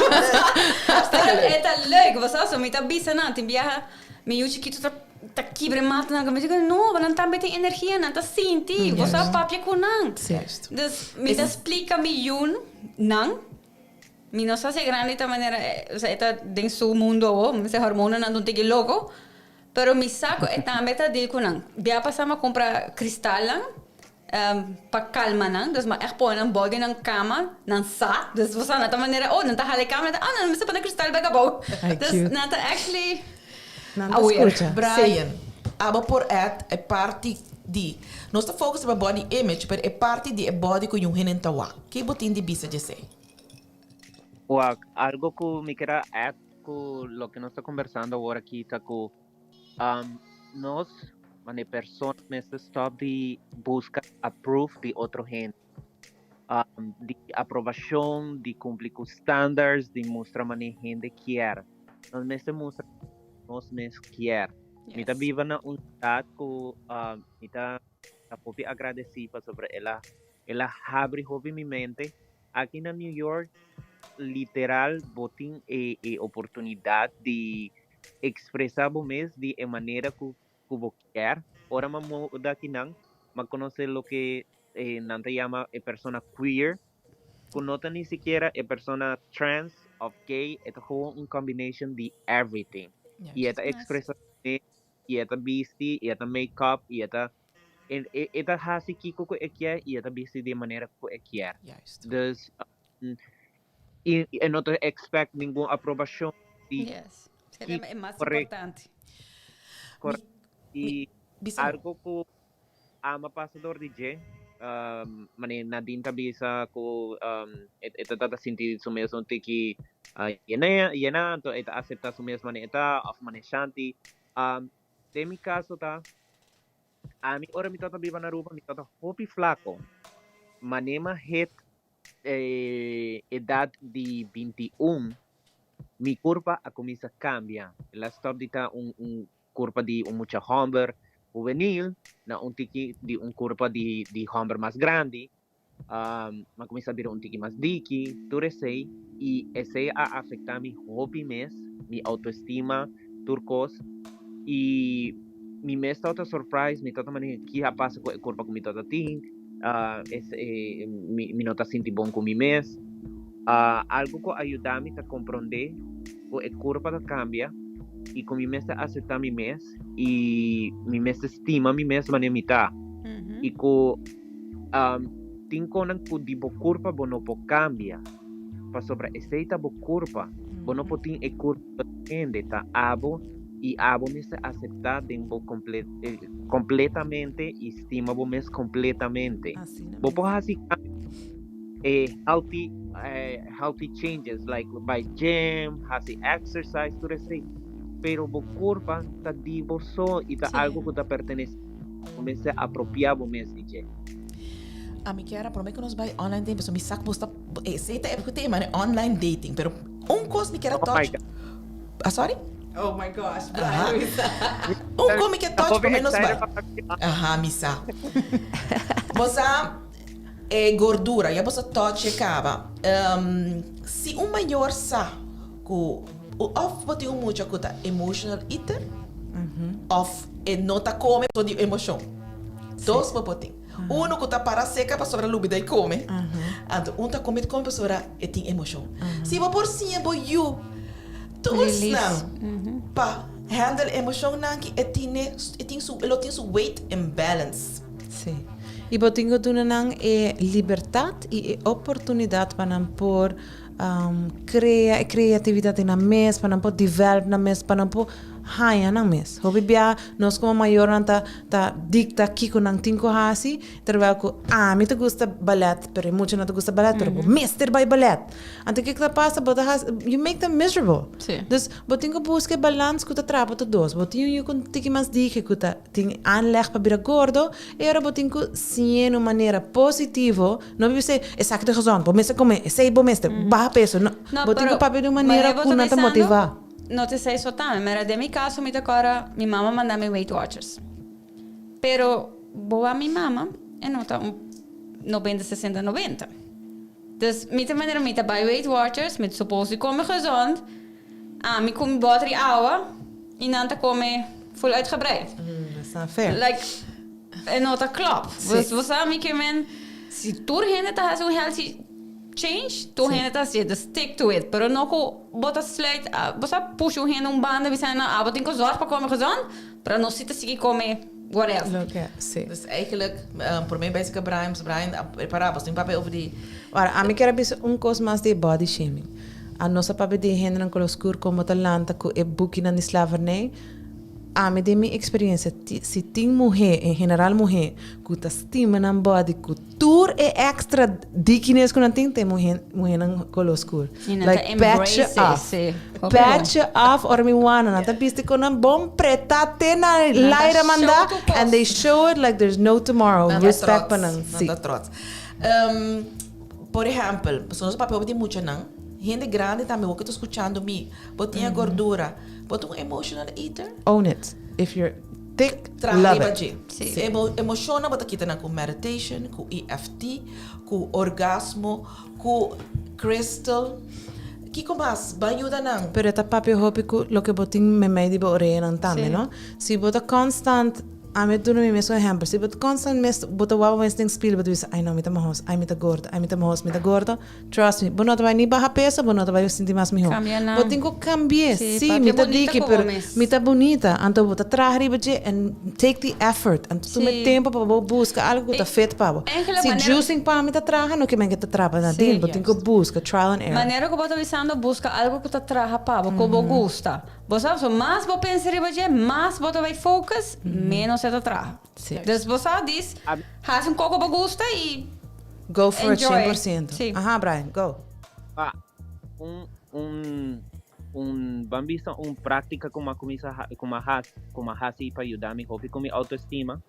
Speaker 3: Pero e ta leuk, bo sa, so mi ta bisa nan, tin biaha mi yu chikitu ta ta kibra e matanan, ku mi ta keda, no, bo nan tambe tin energia, nan ta sinti, bo sa papia ku nan. Dus mi ta splika mi yunan. Mi no sa si e grandi ta manera, osea e ta den su mundo awo, mester hormonanan ta un tiki loko, pero mi sa ku e tambe ta deal ku nan. Bia pasá mi a kumpra kristalnan pa kalma nan, dus mi a ègt pone nan bou di nan kama, nan sa, dus bo sa nan ta manera, oh nan ta hala e kama, nan ta, oh nan mester pone kristal bek abou. Dus nan ta actually aware.
Speaker 4: Brian, abo por add e parti di, nos ta focus riba body image, pero e parti di e body ku yung hende ta wak, ke bo tin di bisa djesei?
Speaker 2: Wak, algo ku mi kier a add ku loke nos ta kombersando awor aki ta ku nos manera persona mester stop di buska approve di otro hende, di aprobashon, di kumpli ku standards, di mustra manera hende kier. Nos mester mustra nos mes kier. Mi ta biba na un siudat ku mi ta hopi agradesí pasobra el a el a habri hopi mi mente. Aki na New York literal bo tin e e oportunidat di ekspresá bo mes di e manera ku ku bo kier. Ora mi a muda akinan mi a konosé loke nan ta yama e persona queer ku no ta ni sikiera e persona trans òf gay, e ta gewoon un combination di everything. I e ta ekspresá su mes, i e ta bisti, i e ta make up, i e ta e ta hasi kiko ku e kier i e ta bisti di e manera ku e kier. Dus i e no ta expect ningun aprobashon di
Speaker 3: Yes. Kiko e mas importante.
Speaker 2: Correcto. I algo ku Ama pasa dor di dje. Manera Nadine ta bisa ku e ta ta sinti su mes un tiki yena, anto e ta aseptá su mes manera e ta òf manera Shanti. Den mi kaso ta, ami ora mi tabata biba na Aruba mi tabata hopi flako. Manera mi a hit e edat di 21, mi kurpa a kuminsá kambia. El a stòp di ta un kurpa di un mucha hòmber hubenil na un tiki di un kurpa di di hòmber mas grandi. Mi a kuminsá bira un tiki mas diki, tur esei, i esei a afektá mi hopi mes, mi outoestima, tur kos. I mi mes tabata surprise, mi tabata manera ki a pasa ku e kurpa ku mi tabata tin, mi no ta sinti bon ku mi mes. Algu ku a yuda mi ta komprondé ku e kurpa ta kambia i ku mi mester aseptá mi mes i mi mester stima mi mes manera mi ta. I ku tin konan ku di bo kurpa bo no por kambia pasobra esei ta bo kurpa. Bo no por tin e kurpa di otro hende, ta abo i abo mester aseptá den bo kompletamente i stima bo mes kompletamente. Bo por hasi kambio. E healthy healthy changes like bai gym, hasi exercise, tur esei. Pero bo kurpa ta di bo so i ta algu ku ta pertenesé. Bo mester apropiá bo mes di dje.
Speaker 4: Ami kier a prome ku nos bai online dating, pasobra mi sa ku bo sta, esei ta e tema, online dating. Pero un kos mi kier a touch. Ah, sorry?
Speaker 1: Oh my gosh, Brian Luisa.
Speaker 4: Un kos mi kier touch prome nos bai. Aha, mi sa. Bo sa. E gordura, ya bo sa touch e caba. Si un mayor sa cu of bo tin un mucha cu ta emotional eater of e no ta come pasobra di emocion. Dos bo por tin. Uno cu ta para seca pasobra lubida e come. Anto un ta come come pasobra e tin emocion. Si bo por siña bo yu toolsnan pa handle emocionnan ki e tine e tin su e lo tin su weight in balance.
Speaker 1: Sí. I bo tin ku duna nan e libertat i e oportunidat pa nan por krea e kreatividat den nan mes, pa nan por develop nan mes, pa nan por haña nan mes. Hopi bia nos komo mayornan ta ta dikta kiko nan tin ku hasi, terwel ku ami ta gusta balèt, pero e mucha no ta gusta balèt, pero bo mester bai balèt. Anto kiko ta pasa? Bo ta hasi, you make them miserable. Dus bo tin ku buska e balans ku ta traha pa tur dos. Bo tin un yu ku un tiki mas diki ku ta. Tin aanleg pa bira gordo, e ora bo tin ku siñ'é na un manera positivo, no bisa esaki ta gezond, bo mester come, esei bo mester, baha peso, no, bo tin ku papia di un manera ku nan ta motivá.
Speaker 3: No ta esei so tambe, mira den mi kaso mi ta kòrda mi mama manda mi Weight Watchers, pero bo wak mi mama e no ta un nobenta sesenta nobenta, dus mi ta manera mi ta bai Weight Watchers, mi ta supos di come gezond, Ami ku mi bòter di awa i nan ta kome full uitgebreid.
Speaker 1: Dat is not fair.
Speaker 3: Like, e no ta klòp. Dus bo sa mi ke men, si tur hende ta hasi un healthy change, tur hende ta hasié, dus stick to it. Pero no ku bo ta sluit, bo sa pusha un hende un banda bisa nan, ah bo tin ku zòrg pa kome gezond, pero nos si ta sigui kome whatever.
Speaker 1: Loke, si.
Speaker 4: Dus eigenlijk, promé bes ku Brian, Brian a prepará, bo tin papia over di.
Speaker 1: Ora, ami kier a bisa un kos mas di e body shaming. A nos a papia di e hendenan kolor skur kon bo ta lanta ku e bukinan di slavernij. Ami den mi experiencia, si tin muhe, en general muhe, cu ta stima nan body cu tur e extra dikines cu nan tin, ta e muhe, muhenan color scur.
Speaker 3: Y nan ta
Speaker 1: Like, petje
Speaker 3: embrace
Speaker 1: af.
Speaker 3: si. Hopi bon.
Speaker 1: Petje af, ora mi wana, nan ta bisti cu nan bon preta te na
Speaker 3: Nan ta
Speaker 1: laira manda,
Speaker 3: show tur cos.
Speaker 1: and they show it like there's no tomorrow.
Speaker 4: Nan ta
Speaker 1: Respect pa
Speaker 4: trots,
Speaker 1: nan,
Speaker 4: nan
Speaker 1: si.
Speaker 4: ta trots. Por ehempel, pasobra nos papia hopi di muchanan, hende grandi tambe, bo cu ta scuchando mi, bo tin e gordura, bo ta un emotional eater?
Speaker 1: Own it. If you're thick,
Speaker 4: Traha
Speaker 1: love
Speaker 4: riba
Speaker 1: it.
Speaker 4: dje.
Speaker 3: Sí.
Speaker 4: Emocionnan bo ta kita nan cu meditation, cu EFT, cu orgasmo, cu crystal. Kico mas? Ban yuda nan.
Speaker 1: Pero e ta papia hopi cu loke bo tin memey di bo oreanan tambe,
Speaker 3: Sí.
Speaker 1: no? Si bo ta constant, ami a duna mi mes un ehempel, si bo ta constant mes, bo ta wak bo mes den spiel, bo ta bisa, ay no, mi ta mahos, ay mi ta gordo, ay mi ta mahos, mi ta gordo. Trust me, bo no ta bai ni baha peso, bo no ta bai sinti mas mihó.
Speaker 3: Cambia nan.
Speaker 1: Bo tin ku cambi'é.
Speaker 3: Sí,
Speaker 1: Sí,
Speaker 3: papia
Speaker 1: mi ta
Speaker 3: bunita
Speaker 1: diki,
Speaker 3: ku bo
Speaker 1: pero
Speaker 3: mes.
Speaker 1: mi ta bunita. Anto bo ta traha riba dje and take the effort. Anto tuma e
Speaker 3: Sí.
Speaker 1: tempo pa bo buska algo ku ta
Speaker 3: E
Speaker 1: fit pa bo.
Speaker 3: Angela,
Speaker 1: Si
Speaker 3: manera
Speaker 1: juicing pa mi ta traha, no ke men ke ta traha pa Nadine.
Speaker 3: Sí.
Speaker 1: Bo tin ku buska, trial and error.
Speaker 3: Manera ku bo ta bisando, buska algo ku ta traha pa bo, ku bo gusta. Bo sa, so mas bo pensa riba dje, mas bo ta bai focus, menos e ta traha.
Speaker 1: Sí.
Speaker 3: Dus bo sa, dis, hasi un koko bo gusta i
Speaker 1: Go for it,
Speaker 3: enjoy.
Speaker 1: 100%.
Speaker 3: Sí.
Speaker 1: Aha, Brian, go.
Speaker 2: Pa, un, un, un, ban bisa un práctica ku m'a kuminsá ha, ku m'a has, ku m'a hasi pa yuda mi hopi ku mi autoestima,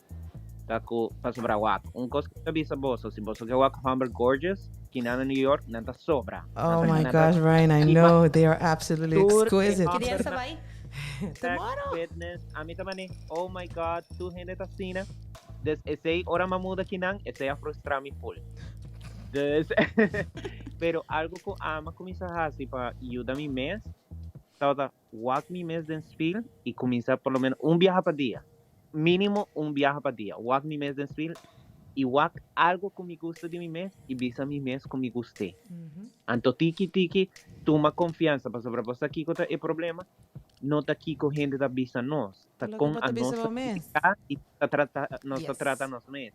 Speaker 2: ta ku pasobra wak. Un kos ku mi ta bisa boso, si boso ke wak hòmber gorgeous, kinan na New York, nan ta sobra. Nan
Speaker 1: Oh
Speaker 2: ta,
Speaker 1: my
Speaker 2: nan ta
Speaker 1: gosh, Brian, I
Speaker 2: kiba
Speaker 1: know. They are absolutely
Speaker 2: tur e
Speaker 1: exquisite.
Speaker 3: Ki dia
Speaker 2: hòmbernan.
Speaker 3: sa bai?
Speaker 2: Sex,
Speaker 1: Tomorrow.
Speaker 2: fitness, ami ta mane, oh my God, tur hende ta asina. Dus esei ora m'a muda kinan, esei a frustra mi full. Dus, pero algo ku ami a kuminsá hasi pa yuda mi mes, tabata wak mi mes den spiel i kuminsá por lo menos un biaha pa dia. Mínimo un biaha pa dia. Wak mi mes den spiel i wak algo ku mi gusta di mi mes i bisa mi mes ku mi gust'é. Anto tiki tiki tuma konfiansa pasobra bo sa kiko ta e problema? No ta kiko hende ta bisa nos, ta
Speaker 1: Loke
Speaker 2: kon
Speaker 1: bo
Speaker 2: a
Speaker 1: ta bisa
Speaker 2: nos
Speaker 1: bo
Speaker 2: ta
Speaker 1: mes.
Speaker 2: critica i ta trata nos ta
Speaker 4: Yes.
Speaker 2: trata nos mes.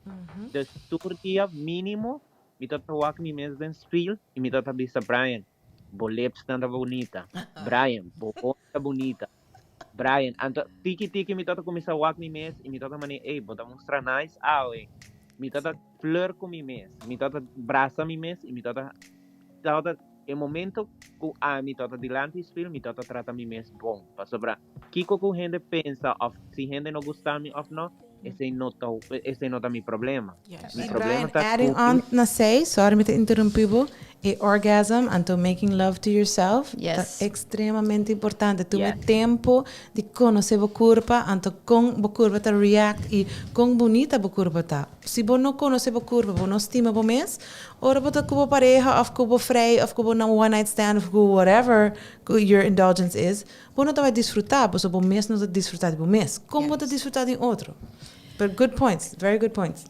Speaker 2: Dus tur dia mínimo mi ta ta wak mi mes den spiel i mi ta ta bisa Brian, bo lipsnan ta bunita, Brian, bo boka ta bunita, Brian, anto tiki tiki mi ta ta kuminsá wak mi mes i mi ta ta manera, ey, bo ta mustra nice awe. Mi ta ta flirt ku mi mes, mi ta ta brasa mi mes i mi ta ta tabata e momento ku ami ta ta dilanti spiel mi ta ta trata mi mes bon. Pasobra kiko ku hende pensa òf si hende no gusta mi òf no, esei no ta esei no ta mi problema. Mi
Speaker 1: Y
Speaker 2: problema
Speaker 1: Brian,
Speaker 2: ta
Speaker 1: adding
Speaker 2: ku
Speaker 1: on na esei, sorry mi ta interrumpí bo, e orgasm, anto making love to yourself, ta extremamente importante. Tuma e tempo di conoce bo curpa, anto con bo curpa ta react y con bunita bo curpa ta. Si bo no conoce bo curpa, bo no stima bo mes, ora bo ta cu bo pareha of cu bo frei of cu bo one night stand of cu whatever cu your indulgence is, bo no ta bay disfruta, pasobra bo mes no ta disfruta di bo mes. Con bo ta disfruta di un otro? But good points, very good points.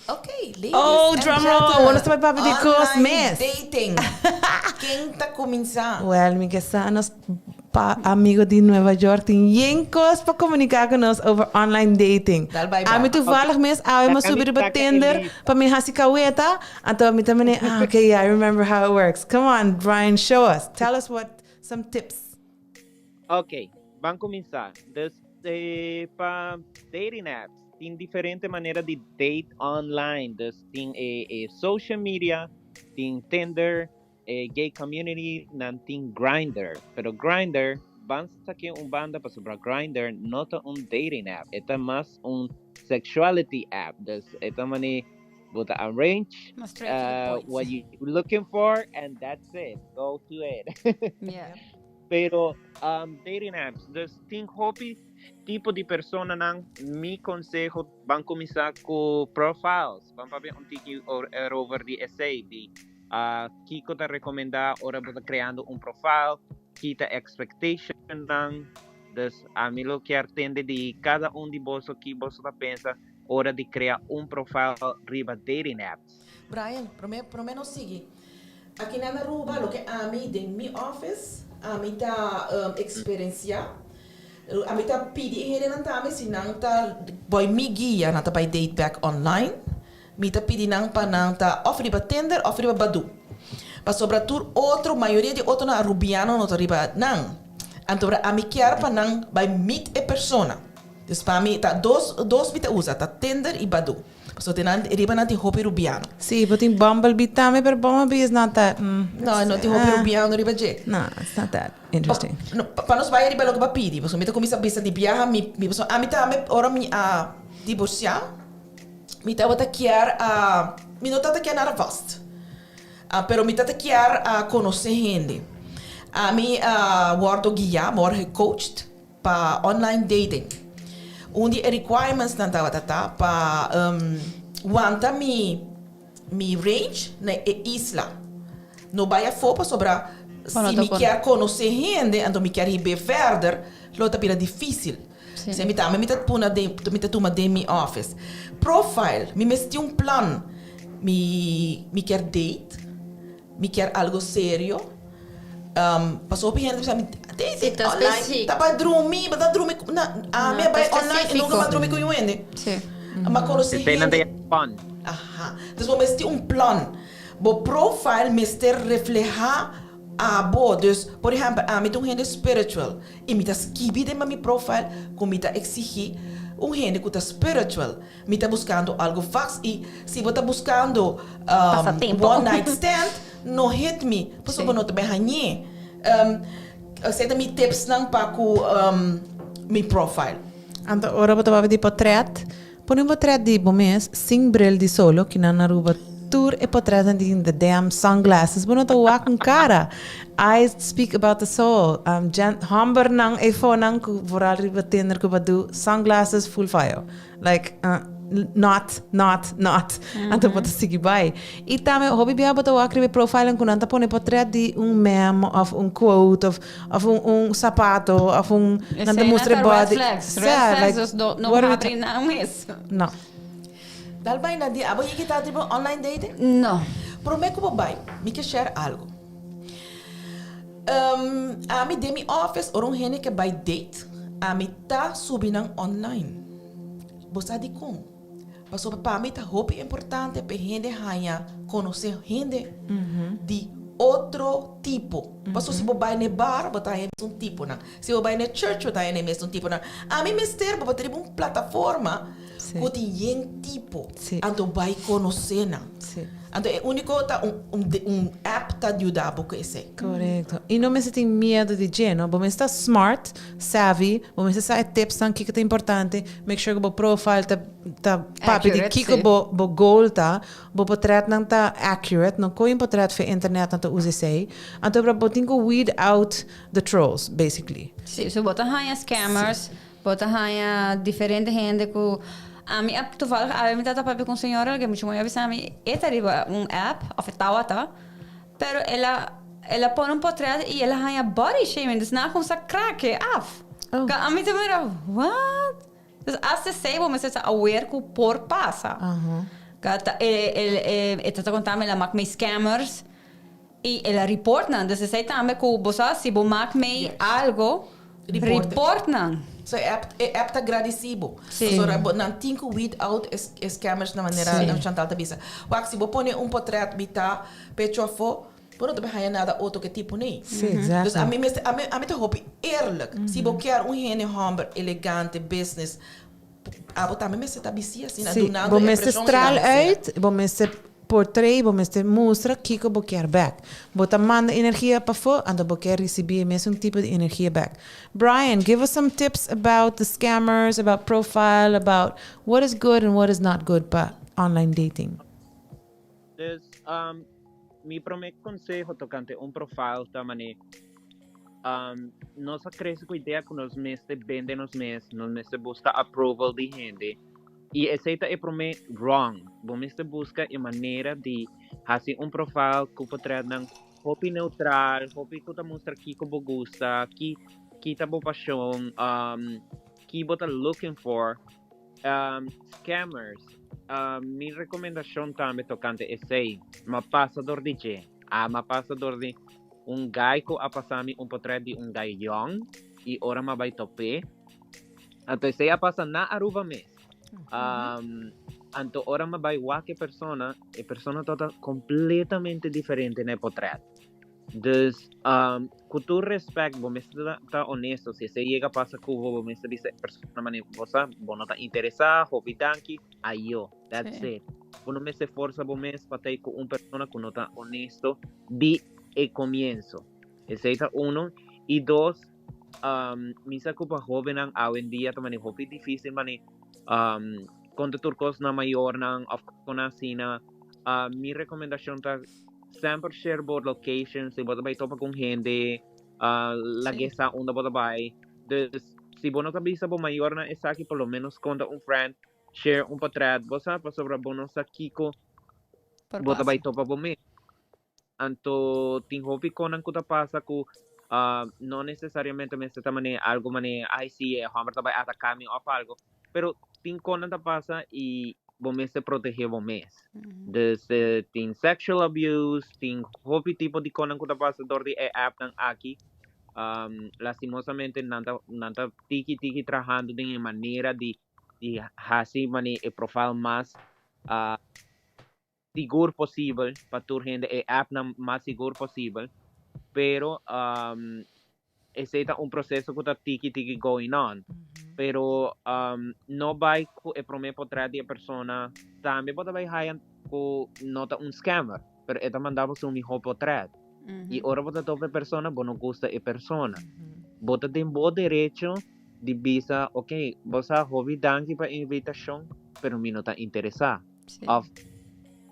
Speaker 4: Ok, ladies
Speaker 1: Oh,
Speaker 4: and
Speaker 1: drum roll!
Speaker 4: gentlemen,
Speaker 1: Nos ta bai papia di kos
Speaker 4: online
Speaker 1: mes.
Speaker 4: dating. Ken ta kuminsá?
Speaker 1: Well, mi ke sa nos pa amigo di Nueva York tin yen kos pa komuniká ku nos over online dating.
Speaker 4: Dal bai
Speaker 1: Ami
Speaker 4: bai.
Speaker 1: toevallig mes awe mi a
Speaker 2: Saka
Speaker 1: subi
Speaker 2: mi
Speaker 1: riba
Speaker 2: saka e
Speaker 1: Tinder
Speaker 2: lista.
Speaker 1: pa mi hasi kaweta, anto mi ta mene, ah, okay, yeah, I remember how it works. Come on, Brian, show us. Tell us what some tips.
Speaker 2: Ok, ban kuminsá. Dus pa dating apps tin diferente manera di date online. Dus tin e e social media, tin Tinder, e gay community nan tin Grindr. Pero Grindr ban saké un banda pasobra Grindr no ta un dating app, e ta mas un sexuality app. Dus e ta mane bo ta arrange
Speaker 3: Mas straight to the point.
Speaker 2: what you looking for and that's it, go to it.
Speaker 3: Yeah.
Speaker 2: Pero dating apps, dus tin hopi tipo di personanan, mi conseho ban cuminsa cu profiles, ban papia un tiki erover di esey, di kico ta recomenda ora bo ta creando un profile, ki ta expectationnan, dus ami lo kier tende di cada un di boso ki boso ta pensa ora di crea un profile riba dating apps.
Speaker 4: Brian, prome prome nos sigui. Aki nan Aruba loke ami den mi office ami ta experiencia, ami ta pidi e hendenan tambe si nan ta boy mi guia nan ta bay date back online, mi ta pidi nan pa nan ta of riba Tinder of riba Badoo. Pasobra tur otro, mayoria di otronan Arubiano no ta riba nan. Anto ami kier pa nan bay meet e persona. Dus pa mi ta dos dos mi ta usa, ta Tinder y Badoo. Pasobra te nan riba nan tin hopi rubiano.
Speaker 1: Sí, bo tin Bumblebee tambe, pero Bumblebee is not that.
Speaker 4: No, no tin hopi rubiano riba dje.
Speaker 1: No, it's not that interesting.
Speaker 4: Pa, no, pa nos bai riba loke bo a pidi, pasobra mi ta kuminsá bisa di biaha mi, mi pasobra ami tambe ora mi a divorsiá, mi tabata kier a, mi no tabata kier nada vast. Pero mi tabata kier a konosé hende. Ami a wòrdu guiá, mi a wòrdu gecoached pa online dating. Un di e requirements nan tabata ta pa wanta mi mi range na e isla. No bai afó pasobra si mi kier konosé hende anto mi kier hib'é verder lo ta bira difísil. Si mi tambe mi ta puna den mi ta tuma den mi office. Profile, mi mester tin un plan. Mi mi kier date. Mi kier algo serio. Pasobra hopi hende ta bisa mi,
Speaker 3: Si,
Speaker 4: dating
Speaker 3: ta
Speaker 4: online
Speaker 3: specific.
Speaker 4: ta pa drumi, bo ta drumi ku na ami a
Speaker 3: No, ta
Speaker 4: bai online i nunka
Speaker 3: specifico.
Speaker 4: mi a drumi ku yu hende.
Speaker 3: Si.
Speaker 4: Mi a konosé
Speaker 2: Esei nan ta
Speaker 4: hende.
Speaker 2: yama fun.
Speaker 4: Aha. Dus bo mester tin un plan. Bo profile mester reflehá abo. Dus, por ehèmpel, ami ta un hende spiritual i mi ta skibi den mi profile ku mi ta eksigí un hende ku ta spiritual. Mi ta buscando algo vast y si bo ta buscando
Speaker 3: Pasatempo.
Speaker 4: one night stand, no hit mi, pasobra bo no ta bay hañ'é. Esei ta mi tipsnan pa cu mi profile.
Speaker 1: Anto ora bo ta papia di potret, pone un potret di bo mes sin bril di solo, kinan na Aruba tur e potretnan tin the damn sunglasses, bo no ta wak un cara. Eyes speak about the soul. Gent, hombernan eyfonan cu vooral riba Tinder cu Badoo, sunglasses full fire. Like, not, not, not. Anto bo ta sigui bai. I tambe hopi bia bo ta wak riba e profile ku nan ta pone potret di un meme of un quote of of un un sapato of un nan ta
Speaker 3: Esei
Speaker 1: mustra e
Speaker 3: ta red
Speaker 1: body.
Speaker 3: flags. Red
Speaker 1: Sa,
Speaker 3: flags
Speaker 1: like,
Speaker 3: dus no, no
Speaker 1: what are we
Speaker 3: habri nan mes.
Speaker 1: No.
Speaker 4: Dal bai na di abo yigi ta riba online dating?
Speaker 3: No.
Speaker 4: Prome ku bo bai, mi ke share algo. Ami den mi office ora un hende ke bai date, ami ta subi nan online. Bo sa dikon? Pasobra pa mi ta hopi importante pa e hende haña konosé hende di otro tipo. Pasobra si bo bai na e bar bo ta haña e mesun tiponan. Si bo bai na e church bo ta haña e mesun tiponan. Ami mester bo ta riba un plataforma ku tin yen tipo. Anto bai konosé nan. Anto e úniko ta un un app ta yuda bo ku esei.
Speaker 1: Korekto. I no mester tin miedu di dje, no? Bo mester ta smart, savvy, bo mester sa e tipsnan kiko ta importante, make sure ku bo profile ta ta papia di
Speaker 3: Accurate,
Speaker 1: kiko
Speaker 3: sí.
Speaker 1: bo bo goal ta, bo potretnan ta accurate, no koe un potret via internet nan ta usa esei. Anto pero bo tin ku weed out the trolls, basically.
Speaker 3: Sí, so bo ta haña scammers, Bo ta haña diferente hende ku ami a toevallig awe mi tata papia ku un señora loke muchu mooi a bisa mi e ta riba un app of e tawata pero el a el a pone un potret i el a haña body shaming dus nan a kumsa krak e af
Speaker 1: Oh.
Speaker 3: Ka ami ta mira what dus asta esei bo mester ta aware ku por pasa
Speaker 1: Aha.
Speaker 3: Ka ta e el e e ta konta mi el a mak mi scammers I el a report nan. Dus esei tambe ku bo sa si bo mak mei algo,
Speaker 4: Report.
Speaker 3: report nan.
Speaker 4: So e app, e app ta gradisí bo.
Speaker 3: Sí.
Speaker 4: Pasobra bo nan tin ku weed out e, e scammers na manera
Speaker 3: Sí.
Speaker 4: Chantal ta bisa. Wak, si bo pone un potret mitá pecho afó, bo no ta haña nada otro ku e tipo nei.
Speaker 1: Sí, exacto.
Speaker 4: Dus ami mester, ami, ami ta hopi eerlijk. Si bo kier un hende hòmber elegante, business, Abo tambe mester ta bisti asina,
Speaker 1: Sí,
Speaker 4: dunando
Speaker 1: bo
Speaker 4: e
Speaker 1: mester
Speaker 4: impresion
Speaker 1: straal
Speaker 4: asina.
Speaker 1: uit, bo mester portray, bo mester mustra kiko bo kier bek. Bo ta manda energia pafó, anto bo kier ricibi e mesun tipo di energia bek. Brian, give us some tips about the scammers, about profile, about what is good and what is not good pa online dating.
Speaker 2: Dus, um, mi promé konseho tokante un profile ta mané, um, nos a krese ku idea ku nos mester bende nos mes, nos mester buska approval di hende. I esei ta e promé wrong. Bo mester buska e manera di hasi un profile ku potretnan hopi neutral, hopi ku ta mustra kiko bo gusta, ki ki ta bo pashon, um, ki bo ta looking for. Um, scammers, um, mi recomendacion tambe tocante esey, ma pasa door di dje. Ah, ma pasa door di un guy cu a pasa mi un potret di un guy young y ora ma bay top'é. Anto esey a pasa na Aruba mes. Um, anto ora ma bay wak e persona, e persona tabata completamente diferente na e potret. Dus, um, ku tur respect, bo mester ta, ta honesto. Si esei yega pasa ku bo, bo mester bisa e persona manera bo sa, bo no ta interesá, hopi danki, ayo. That's
Speaker 3: Sí.
Speaker 2: it. Bo no mester forsa bo mes pa ta ku un persona ku no ta honesto di e comienzo. Esei ta uno. I dos, um, mi sa ku pa hóbennan awendia ta mane hopi difícil mane um, konta tur kos na mayornan òf kon asina. Uh, mi rekomendashon ta semper share bo location, si bo ta bai topa ku un hende, uh, lag'é sa unda bo ta bai. Dus, si bo no ta bisa bo mayornan esaki, por lo menos konta un friend, share un portret, bo sa, pasobra bo no sa kiko
Speaker 3: Por
Speaker 2: bo ta bai
Speaker 3: pasa.
Speaker 2: topa bo mes. Anto tin hopi konan ku ta pasa ku no nesesariamente mester ta manera algu manera ay si e hòmber ta bai ataká mi òf algu, pero tin konan ta pasa i bo mester protegé bo mes. Dus tin sexual abuse, tin hopi tipo di konan ku ta pasa dor di e appnan aki. Lastimosamente nan ta nan ta tiki tiki trahando den e manera di di hasi manera e profile mas sigur posibel pa tur hende, e appnan mas sigur posibel, pero esei ta un proseso ku ta tiki tiki going on. Pero no bai ku e promé potret di e persona, tambe bo ta bai haya ku no ta un scammer, pero e ta manda bo su mihó potret. I ora bo ta topa e persona, bo no gusta e persona. Bo ta den bo derecho di bisa, ok, bo sa hopi danki pa e invitashon, pero mi no ta interesá. Of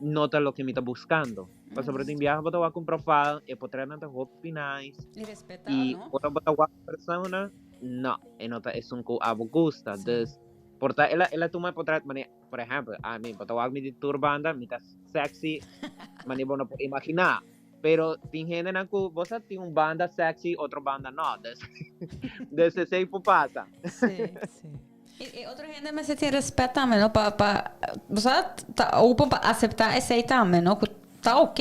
Speaker 2: no ta loke mi ta buskando. Pasobra tin biaha bo ta wak un profile, e potretnan ta hopi nice.
Speaker 3: I respetá,
Speaker 2: I
Speaker 3: no?
Speaker 2: ora bo ta wak persona, no, e no ta esun ku abo gusta. Dus, por ta el a, el a tuma e potret mane, por ehempel, ami, bo ta wak mi di tur banda, mi ta sexy, mane bo no por imaginá. Pero tin hendenan ku bo sa tin un banda sexy, otro banda no. Dus, dus esei por pasa.
Speaker 3: Sí.
Speaker 1: Sí.
Speaker 3: I otro hende mester tin respet tambe, no? Pa, pa, bo sa, ta open pa acepta esei tambe, no? Ku ta ok.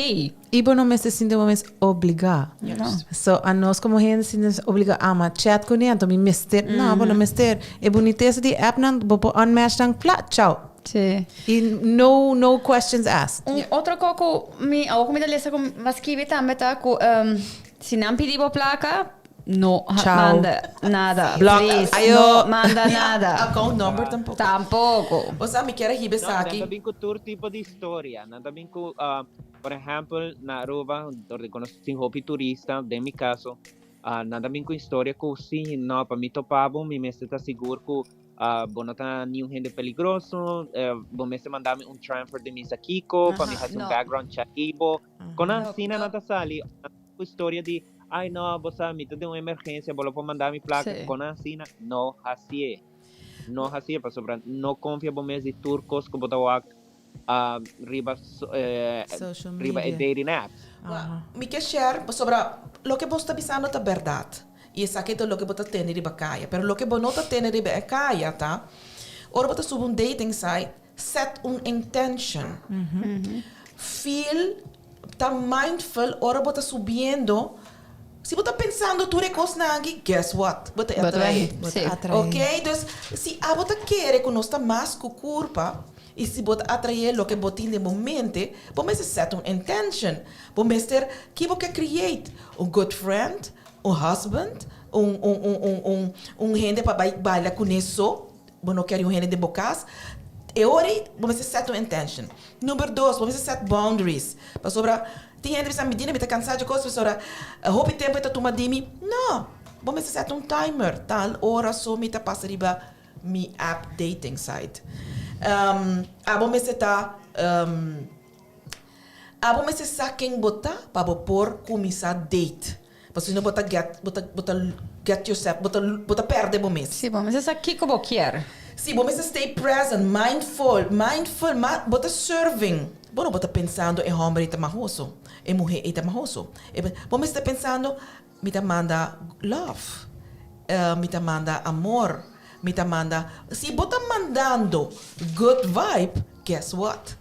Speaker 1: I bo no mester sinti bo mes obligá.
Speaker 3: No.
Speaker 1: So, anos komo hende sinti nos obligá, ah, ma chat kuné, anto mi mester. No, bo no mester. E bunitesa di appnan, bo por unmatch nan, kla, chao.
Speaker 3: Sí.
Speaker 1: I no, no questions asked.
Speaker 3: Un otro kos ku mi, awor ku mi ta lesa ku mi a skibi tambe ta ku si nan pidi bo plaka, No
Speaker 1: Chao.
Speaker 3: manda nada.
Speaker 1: Block.
Speaker 3: Please,
Speaker 1: Ayo.
Speaker 3: no manda nada.
Speaker 4: Account number tampoco.
Speaker 3: Tampoco.
Speaker 4: O sea, mi kier a hiba
Speaker 2: No, nan
Speaker 4: esaki.
Speaker 2: ta bin cu tur tipo di historia. Nan ta bin cu, ah, por ehempel, na Aruba, dor di conoci tin hopi turista, den mi caso, ah, nan ta bin cu historia cu si, no, pa mi topa bo, mi mester ta sigur cu, ah, bo no ta niun hende peligroso, eh, bo mester manda mi un transfer di misa kico, pa mi
Speaker 3: Aha,
Speaker 2: haci un
Speaker 3: no.
Speaker 2: background check di bo. Con
Speaker 3: No,
Speaker 2: asina
Speaker 3: no.
Speaker 2: nan ta sali, cu historia di, Ay no, bo sa mi ta den un emergencia, bo lo por manda mi placa.
Speaker 3: Sí.
Speaker 2: Con asina, no hacié. No hacié, pasobra no confia bo mes di tur cos cu bo ta wak ah, riba so- eh,
Speaker 1: Social
Speaker 2: riba e
Speaker 1: media.
Speaker 2: dating apps.
Speaker 1: Aha.
Speaker 4: Mi ke share pasobra loke bo sta bisando ta berdad y esaki ta loke bo ta tene riba caya. Pero loke bo no ta tene riba e caya ta ora bo ta subi un dating site, Set un intention. Feel, ta mindful ora bo ta subiendo. Si bo ta pensando tur e kosnan aki, guess what? Bo ta atrae.
Speaker 1: Bo ta atrae.
Speaker 4: Ok, dus si abo ta kere ku nos ta mas ku kurpa i si bo ta atrae loke bo tin den bo mente, bo mester set un intention. Bo mester, ki bo ke create? Un good friend? Un husband? Un, un, un, un, un, un hende pa bai baila kuné so? Bo no kere un hende den bo kas, e ora ei bo mester set un intention. Number dos, bo mester set boundaries. Pasobra tin hende bisa mi Dina mi ta kansa dje kos pasobra hopi tempu e ta tuma di mi. No! Bo mester set un timer, tal ora so mi ta pasa riba mi app dating site. Abo mester ta Abo mester sa ken bo ta pa bo por kuminsá date. Pasobra si no bo ta get, bo ta, bo ta get yourself, bo ta, bo ta pèrdè bo mes.
Speaker 3: Sí, bo mester sa kiko bo kier.
Speaker 4: Sí, bo mester stay present, mindful, mindful, ma bo ta serving. Bo no bo ta pensando e hòmber ei ta mahoso, e muhé ei ta mahoso. E bo mester ta pensando, mi ta manda love, mi ta manda amor, mi ta manda, si bo ta mandando good vibe, guess what?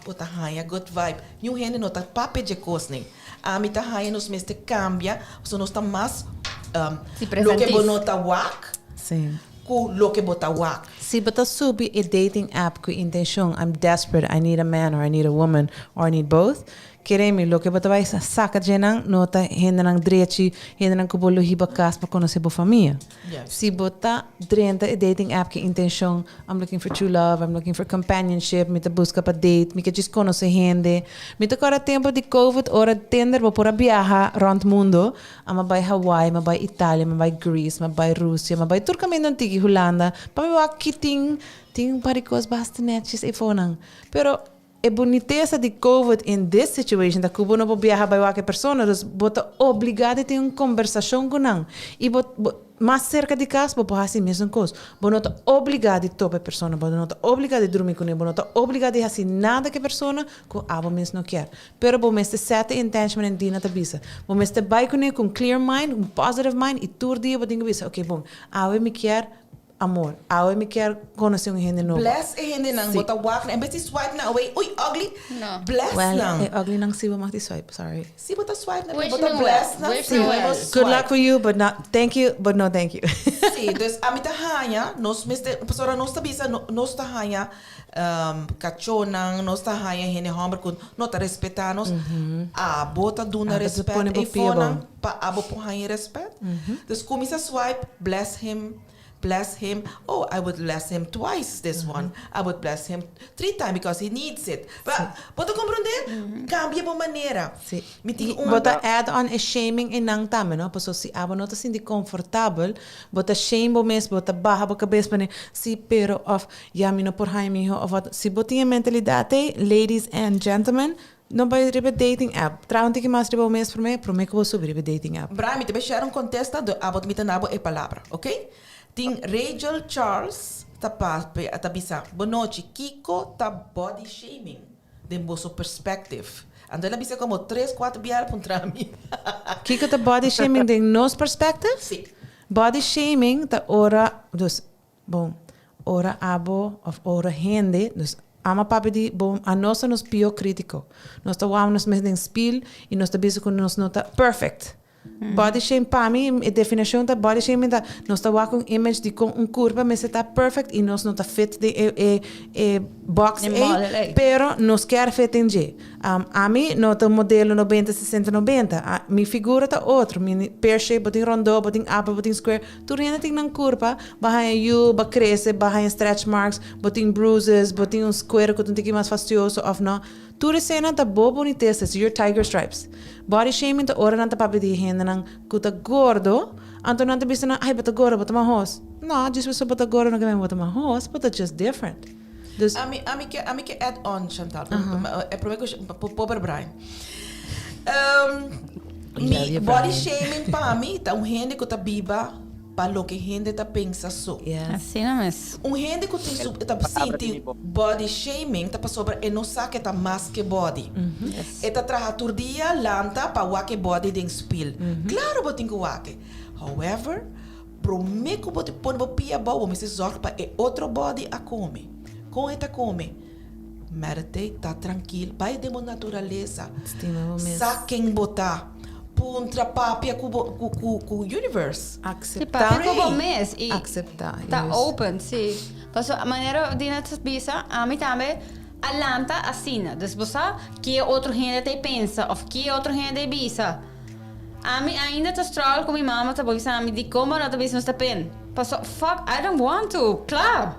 Speaker 4: Bo ta haña good vibe. Niun hende no ta papia dje kosnan. Ami ta haña nos mester kambia pasobra nos ta mas
Speaker 3: Si
Speaker 4: loke bo
Speaker 3: presentis.
Speaker 4: no ta wak
Speaker 1: Sí.
Speaker 4: ku loke bo ta wak.
Speaker 1: Si bo ta subi e dating app ku intenshon I'm desperate, I need a man or I need a woman or I need both, Kere mi, loke bo ta bai saka dje nan no ta hendenan drechi, hendenan ku bo lo hiba kas pa konosé bo famia. Si bo ta drenta e dating app ku intenshon, I'm looking for true love, I'm looking for companionship, mi ta buska pa date, mi ke djis konosé hende. Mi ta kòrda tempu di covid ora Tinder bo por a biaha rònt mundo, a mi a bai Hawaii, mi a bai Italia, mi a bai Greece, mi a bai Rusia, mi a bai tur kaminda un tiki Hulanda pa mi wak ki tin, tin un par di kos basta nètjes eifonan. Pero E bunitesa di covid in this situation ta ku bo no por biaha bai wak e persona, dus bo ta obligá di tin un kombersashon ku nan. I bo bo mas serka di kas bo por hasi mesun kos. Bo no ta obligá di topa e persona, bo no ta obligá di drumi kuné, bo no ta obligá di hasi nada ku e persona ku abo mes no kier. Pero bo mester set e intention manera Dina ta bisa. Bo mester bai kuné ku un clear mind, un positive mind i tur dia bo tin ku bisa, okay bon, awe mi kier Amor, awe mi kier conoce un hende nobo.
Speaker 4: Bless e hendenan,
Speaker 1: Sí.
Speaker 4: bo ta wak nan, en bes di swipe nan away, uy ugly,
Speaker 3: No.
Speaker 4: bless
Speaker 1: Well,
Speaker 4: nan.
Speaker 1: e ugly nan si bo mag di swipe, sorry.
Speaker 4: Si bo ta swipe nan,
Speaker 3: Wish
Speaker 4: bo ta
Speaker 3: me
Speaker 4: bless
Speaker 3: well,
Speaker 4: nan,
Speaker 3: wish
Speaker 4: si
Speaker 3: me
Speaker 4: bo
Speaker 3: well.
Speaker 1: Good luck
Speaker 4: swipe.
Speaker 1: for you, but not, thank you, but no thank you.
Speaker 4: Sí, dus ami ta haña, nos mester, pasobra nos ta bisa, no, nos ta haña um, kachónan, nos ta haña hende hòmber ku no ta respetá nos. Abo ta duna
Speaker 1: Abo ta
Speaker 4: respèt
Speaker 1: pone bo pia
Speaker 4: eifonan
Speaker 1: bou.
Speaker 4: pa abo por haña respèt. Dus kuminsá swipe, bless him, Bless him, oh I would bless him twice this one, I would bless him three time because he needs it. Ba, bo ta comprende? Cambia bo manera.
Speaker 1: Sí.
Speaker 4: Mi tin un
Speaker 1: Bo ta add on e shaming einan tambe, no? Paso si abo no ta sinti comfortabel, bo ta shame bo mes, bo ta baha bo cabes pone, sí, pero, of, ya mi no por haña mi hijo, of wat. Si bo tin e mentalidad ei, ladies and gentlemen, No bai riba e dating app. Traha un tiki mas riba bo mes promé, promé ku bo subi riba e dating app.
Speaker 4: Brian, mi ta bay share un contesta do abo mi ta nabo e palabra, ok? Tin Rachel Charles ta papia, ta bisa, Bonochi, kico ta body shaming den boso perspective? Anto el a bisa como tres, cuatro biaha puntra mi.
Speaker 1: Kico ta body shaming den nos perspective?
Speaker 4: Si.
Speaker 1: Body shaming ta ora, dus Bon, ora abo of ora hende, nos ama papia di bo anos ta nos pio critico. Nos ta wou nos mes den spiel y nos ta bisa cu nos no ta perfect. Body shame pa mi e definición ta body shaming ta nos ta wak un image di con un curpa mester ta perfect y nos no ta fit den e e e box
Speaker 3: E
Speaker 1: ey,
Speaker 3: model ey.
Speaker 1: pero nos kier fit den dje. Ami no ta modelo nobenta, sesenta, nobenta. Mi figura ta otro. Mi pear shape, bo tin rondó, bo tin apel, bo tin square. Tur hende tin nan kurpa. Bo haña yu, bo krese, bo haña stretch marks, bo tin bruises, bo tin un square ku ta un tiki mas fastioso òf no. Tur eseinan ta bo bunitesa, it's your tiger stripes. Body shaming ta ora nan ta papia di e hendenan ku ta gordo, anto nan ta bisa nan, ay bo ta gordo, bo ta mahos. No, djis pasobra bo ta gordo no ke men bo ta mahos, bo ta just different.
Speaker 4: Dus. Ami, ami ke, ami ke add on, Chantal. E prome ku, pober Brian. Mi body shaming pa mi ta un hende ku ta biba pa loke hende ta pensa so.
Speaker 3: Asina mes.
Speaker 4: Un hende ku tin su, ta sinti body shaming ta pasobra e no sa ke ta mas ke body. E ta traha tur dia lanta pa wak e body den spil. Klaro bo tin ku wak e. However, Promé ku bo ta pone bo pia abou, bo mester zòrg pa e otro bòdi a kome. Kon e ta kome? Meditate, ta trankil, bai den bo naturalesa.
Speaker 1: Stima bo mes.
Speaker 4: Sa ken bo ta. Puntra, papia ku bo, ku, ku, ku universe.
Speaker 3: Sí, papia ku bo mes i
Speaker 1: Akseptá,
Speaker 3: ta
Speaker 1: yes.
Speaker 3: open, sí. Pasobra manera Dina ta bisa, ami tambe a lanta asina. Dus bo sa ke otro hende ta e pensa òf ke otro hende e bisa. Ami ainda ta struggle ku mi mama ta bisa mi dikon bo no ta bisa nos ta pen. Paso fuck I don't want to kla.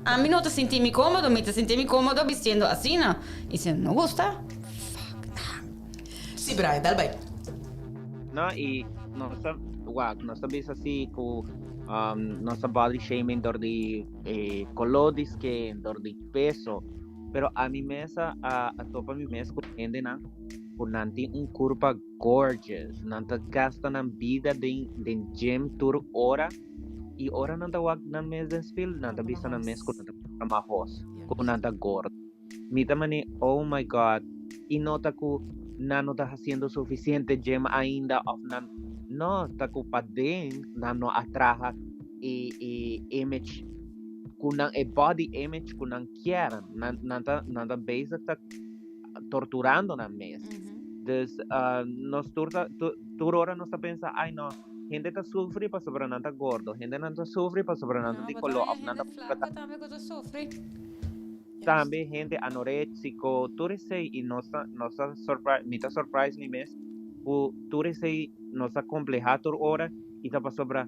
Speaker 3: Ami no ta sinti mi komodo, mi ta sinti mi komodo bistiendo asina. I si no gusta, fuck nan.
Speaker 4: Si Brian, dal bai.
Speaker 2: No, i nos ta wak, nos ta bisa si ku nos ta body shaming dor di e koló di skin, dor di peso. Pero ami mes a a topa mi mes ku hendenan ku nan tin un kurpa gorgeous, nan ta gasta nan bida den den gym tur ora i ora nan ta wak nan mes den spil nan ta bisa nan mes ku nan ta mahos, ku nan ta gordo. Mi ta mane oh my God i no ta ku nan no ta hasiendo sufisiente gym ainda of nan no ta ku paden nan no a traha e e image ku nan e body image ku nan kier nan nan ta nan ta bezig ta torturando nan mes. Dus nos tur ta tur ora nos ta pensa ay no hende ta sufri pasobra nan ta gordo, hende nan ta sufri pasobra nan ta di color of nan ta
Speaker 3: No, pero tambe ku ta sufri.
Speaker 2: Tambe hende anoréxico, tur esei y nos ta nos ta sorpri mi ta surprise mi mes cu tur esei nos ta compleha tur ora y ta pasobra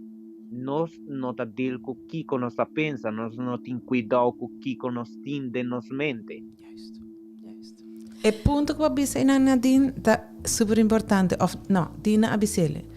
Speaker 2: nos no ta deal cu kico nos ta pensa, nos no tin cuidao cu kico nos tin den nos mente.
Speaker 4: Juist, juist.
Speaker 1: E punto cu bo a bisa einan Nadine ta super importante, of no, Dina a bis'ele.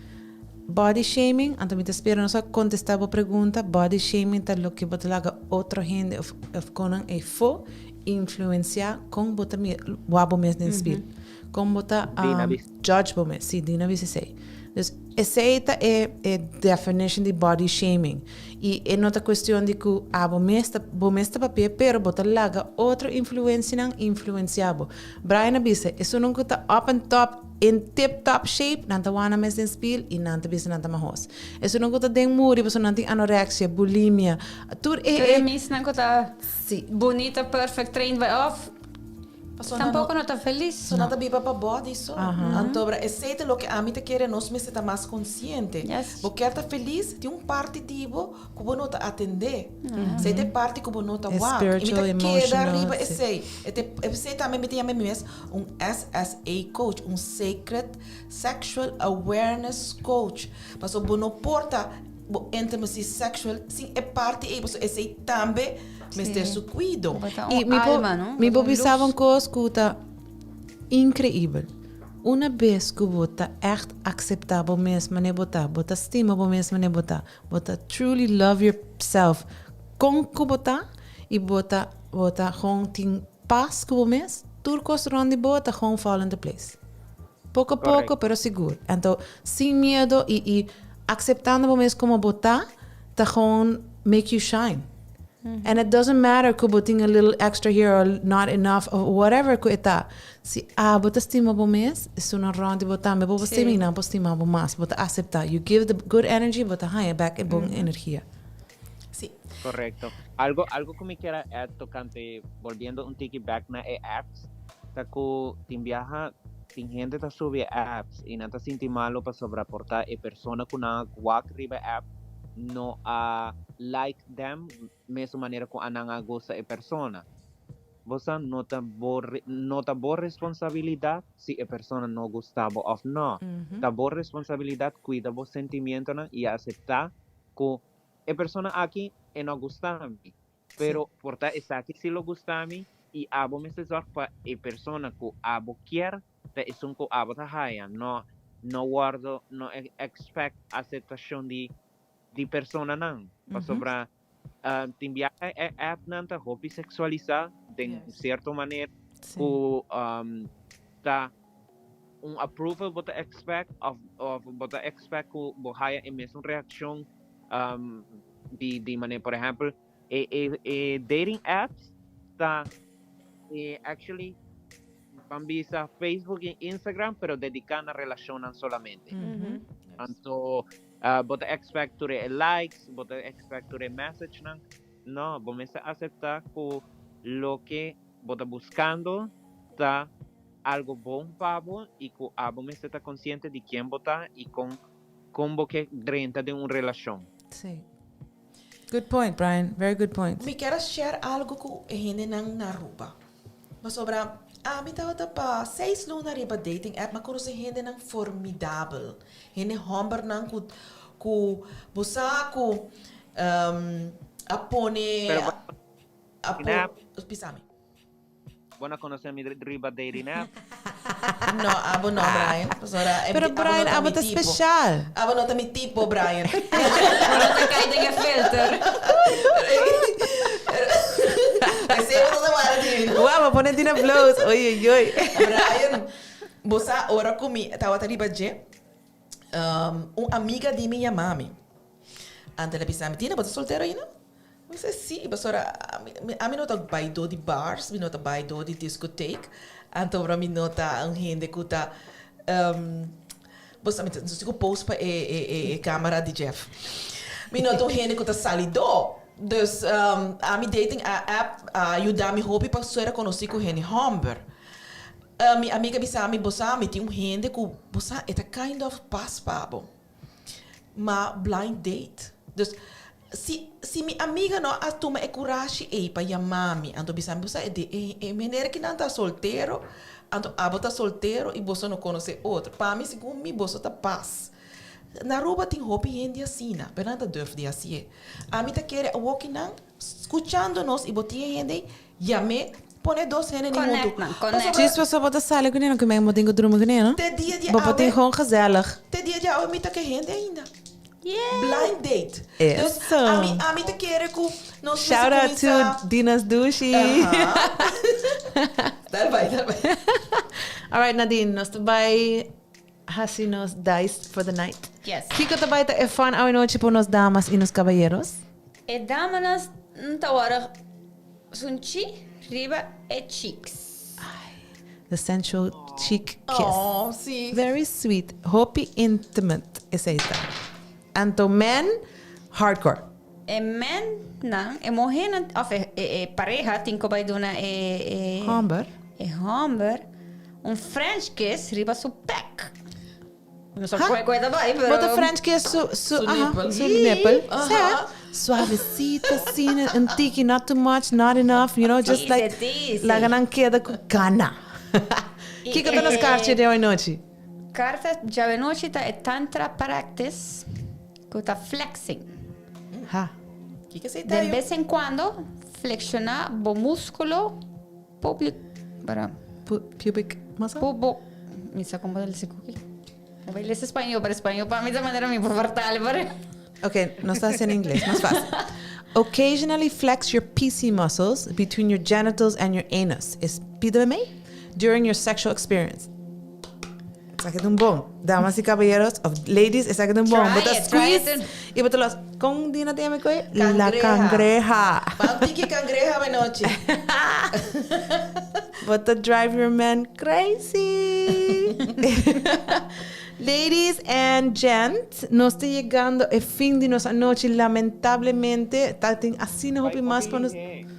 Speaker 1: Body shaming, anto mi ta spera nos a contesta bo pregunta, body shaming ta loke bo ta laga otro hende of of con nan eyfo influencia con bo ta mira wak bo mes den spiel. Con bo ta
Speaker 2: Dina bisa.
Speaker 1: judge bo mes. Si, Dina bisa esey. Dus esey ta e e definition di body shaming. Y e no ta cuestion di cu abo mes ta bo mes ta papia pero bo ta laga otro influencianan influencia bo. Brian a bisa esunnan cu ta up and top In tip top shape, nan ta wak nan mes den spiel y nan ta bisa nan ta mahos. Esunnan cu ta den muri pasobra nan tin anorexia, bulimia, tur e
Speaker 3: Tur e misnan cu ta
Speaker 1: Si.
Speaker 3: bunita, perfect, trained by of
Speaker 4: Pasobra nan
Speaker 3: tampoco no ta feliz.
Speaker 4: So nan ta biba pa body so. Anto bra esey ta loke ami ta kere nos mester ta mas consciente.
Speaker 3: Yes.
Speaker 4: Bo kier ta feliz, tin un parti di bo cu bo no ta atende. Esey ta e parti cu bo no ta
Speaker 1: E
Speaker 4: wak. Y mi ta
Speaker 1: spiritual,
Speaker 4: keda
Speaker 1: emotional,
Speaker 4: riba
Speaker 1: si.
Speaker 4: esey. E ta esey tambe mi ta yama mi mes un SSA coach, un Sacred Sexual Awareness Coach. Pasobra bo no por ta bo intimacy sexual sin e parti ei, pasobra esei tambe mester su cuido.
Speaker 3: Bo ta
Speaker 1: Y
Speaker 3: un
Speaker 1: mi por,
Speaker 3: alma, no?
Speaker 1: mi
Speaker 3: Bo ta
Speaker 1: por
Speaker 3: un
Speaker 1: bisa
Speaker 3: luz.
Speaker 1: un cos cu ta increibel. Una bes cu bo ta echt acepta bo mes manera bo ta, bo ta stima bo mes manera bo ta, bo ta truly love yourself con cu bo ta y bo ta bo ta gewoon tin Pas ku bo mes, tur kos rond di bo ta gewoon fall into place. Poko poko, pero sigur. Anto, sin miedo i i akseptando bo mes komo bo ta, ta gewoon make you shine. And it doesn't matter ku bo tin a little extra here or not enough of whatever ku e ta. Si abo ta stima bo mes, esunnan rond di bo tambe bo por stima i nan por stima bo mas. Bo ta asepta. You give the good energy, bo ta haña bek e bon energia.
Speaker 4: Sí.
Speaker 2: Correcto. Algo, algo cu mi kier a add tocante, volviendo un tiki back na e apps, ta cu tin biaha tin hende ta subi e apps y nan ta sinti malo pasobra por ta e persona cu nan a wak riba e app no a like them mesun manera cu anan a gusta e persona. Bo sa no ta bo no ta bo responsabilidad si e persona no gusta bo of no. Ta bo responsabilidad cuida bo sentimientonan y acepta cu E persona aki e no gusta mi, pero por ta esaki si lo gusta mi y abo mester zorg pa e persona cu abo kier ta esun cu abo ta haya, no no wordo no expect aceptacion di di personanan, pasobra tin biaha e appnan ta hopi sexualisa den cierto manera cu ta un approval bo ta expect of of bo ta expect cu bo haya e mesun reaccion um, di di manera por ehempel e e e dating apps ta e actually ban bisa Facebook y Instagram pero dedica na relacionnan solamente. Anto bo ta expect tur e likes, bo ta expect tur e messagenan. No, bo mester acepta cu loke bo ta buscando ta algo bon pa bo y cu abo mester ta consciente di ken bo ta y con con bo ke drenta den un relacion.
Speaker 1: Sí. Good point, Brian. Very good point.
Speaker 4: Mi kier a share algo cu e hendenan na Aruba. Pasobra ami tabata pa seis luna riba dating app, m'a conoce hendenan formidabel. Hende hombernan cu cu bo sa cu a pone
Speaker 2: Pero bo
Speaker 4: a
Speaker 2: dating app?
Speaker 4: Bisa mi.
Speaker 2: Bo no conoce mi riba dating app?
Speaker 4: No, abo no, Brian. Pasobra
Speaker 1: Pero
Speaker 4: abo no
Speaker 1: Brian,
Speaker 4: ta
Speaker 1: abo
Speaker 4: mi
Speaker 1: ta
Speaker 4: tipo.
Speaker 1: special.
Speaker 4: Abo no ta mi tipo, Brian.
Speaker 3: Bo no ta cay den e filter.
Speaker 4: Esey bo no ta wara di mi, no?
Speaker 1: Wou, bo pone Dina bloos. Oei, oei, oei.
Speaker 4: Brian, bo sa ora cu mi tabata riba dje, un amiga di mi yama mi. Anto el a bisa mi, Dina, bo ta soltero ainda? Mi bisa, sí, pasobra ami no ta bai dor di bars, mi no ta bai dor di discotheek, anto ora mi no ta un hende ku ta, bo sa mi ta siku post pa e camera di Jeff. Mi no ta un hende ku ta sali dor. Dus ami dating app a yuda mi hopi pa suera konosí ku hende hòmber. Mi amiga bisa mi, bo sa mi tin un hende ku bo sa e ta kind of pas pa bo. Ma blind date. Dus. Si si mi amiga no a tuma e kurashi ei pa yama mi, anto bisa mi, bo sa e di e e meneer kinan ta soltero, anto abo ta soltero i boso no konosé otro. Pa mi, segun mi, boso ta pas. Na Aruba tin hopi hende asina, pero nan ta durf di hasié. Ami ta kere awor kinan, skuchando nos i bo tin e hende ei, yam'é, pone dos hende ni huntu.
Speaker 3: Connect nan, connect.
Speaker 4: Pasobra
Speaker 1: Djis pasobra bo ta sali kuné, no ke men bo tin ku drumi kuné, no?
Speaker 4: te dia di
Speaker 1: Bo por tin
Speaker 4: awe,
Speaker 1: gewoon gezellig.
Speaker 4: te dia di awe mi ta ke hende ainda.
Speaker 3: Yeah.
Speaker 4: Blind date. Dus
Speaker 1: Eso.
Speaker 4: ami ami ta kere ku nos mester
Speaker 1: Shout out
Speaker 4: kuminsá.
Speaker 1: to Dina's Dushi.
Speaker 4: Aha. Dal bai, dal bai.
Speaker 1: Alright Nadine, nos ta bai hasi nos dice for the night.
Speaker 3: Yes.
Speaker 1: Kiko ta bai ta e fun awenochi pa nos damas i nos kabayeros?
Speaker 3: E damanan ta wòrdu sunchi riba e cheeks.
Speaker 1: The sensual cheek kiss.
Speaker 4: Oh, sí.
Speaker 1: Very sweet. Hopi intimate esei ta. Anto men, hardcore.
Speaker 3: E mennan, e muhénan, òf e e pareha tin ku bai duna e e.
Speaker 1: Hòmber.
Speaker 3: E hòmber un French kiss riba su pèk. No sa
Speaker 1: Ha?
Speaker 3: kue kue ta bai, pero.
Speaker 1: Bo ta French kiss su su
Speaker 4: Su
Speaker 1: aha,
Speaker 4: nipple.
Speaker 1: su nipple.
Speaker 4: Aha.
Speaker 1: Sa, suavecito asina, un tiki, not too much, not enough, you know, just
Speaker 3: Tise,
Speaker 1: like
Speaker 3: tise.
Speaker 1: laga nan keda ku gana.
Speaker 3: I
Speaker 1: Kiko ta nos
Speaker 3: e-
Speaker 1: karchi di awenochi?
Speaker 3: Karta djawe-nochi ta e tantra practice ku ta flexing.
Speaker 1: Ha.
Speaker 4: Kiko esei ta
Speaker 3: Den
Speaker 4: yo?
Speaker 3: bes en cuando flexiona bo musculo public, para
Speaker 1: Pubic muscle?
Speaker 3: Pubo, mi sa como ta lesa kuki. Mi bai lesa español, pero español pa mi ta manera mi por vertale, pero.
Speaker 1: Ok, nos ta hasi en ingles, mas fácil. Occasionally flex your PC muscles between your genitals and your anus. Is pida mei? During your sexual experience. Esaki ta un bon. Damas y caballeros, of ladies, esaki ta un bon.
Speaker 3: Try
Speaker 1: Bo ta
Speaker 3: it, try it.
Speaker 1: squeeze y bo ta los. Con Dina ta yama e koe? La
Speaker 4: Cangreja.
Speaker 1: cangreja.
Speaker 4: Pa un tiki cangreja anochi.
Speaker 1: Bo ta drive your man crazy. Ladies and gents, nos ta yegando e fin di nos anochi. Lamentablemente, ta tin asina hopi mas pa nos.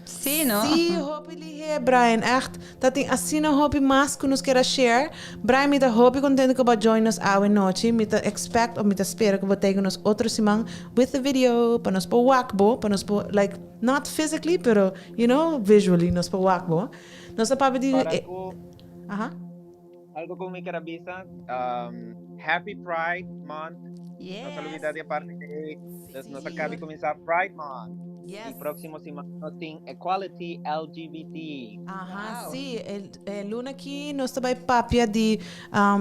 Speaker 3: Sí, no?
Speaker 1: Sí, hopi lihé, Brian. Echt, ta tin asina hopi mas ku nos kier a share. Brian, mi ta hopi kontento ku bo a join nos awe nochi. Mi ta expect of mi ta spera ku bo ta ku nos otro siman with the video pa nos por wak bo, pa nos por, like, not physically, pero, you know, visually nos por wak bo. Nos ta papia di.
Speaker 2: Para ku
Speaker 1: Aha.
Speaker 2: algo ku mi kier a bisa, Happy Pride Month. No sa lubida
Speaker 3: Yes.
Speaker 2: di e parti ei. Dus nos a kabi kuminsá Pride Month.
Speaker 1: Yes.
Speaker 2: I próksimo siman nos tin Equality LGBT.
Speaker 1: Aha,
Speaker 3: Wow.
Speaker 1: sí. E, e luna aki nos ta bai papia di,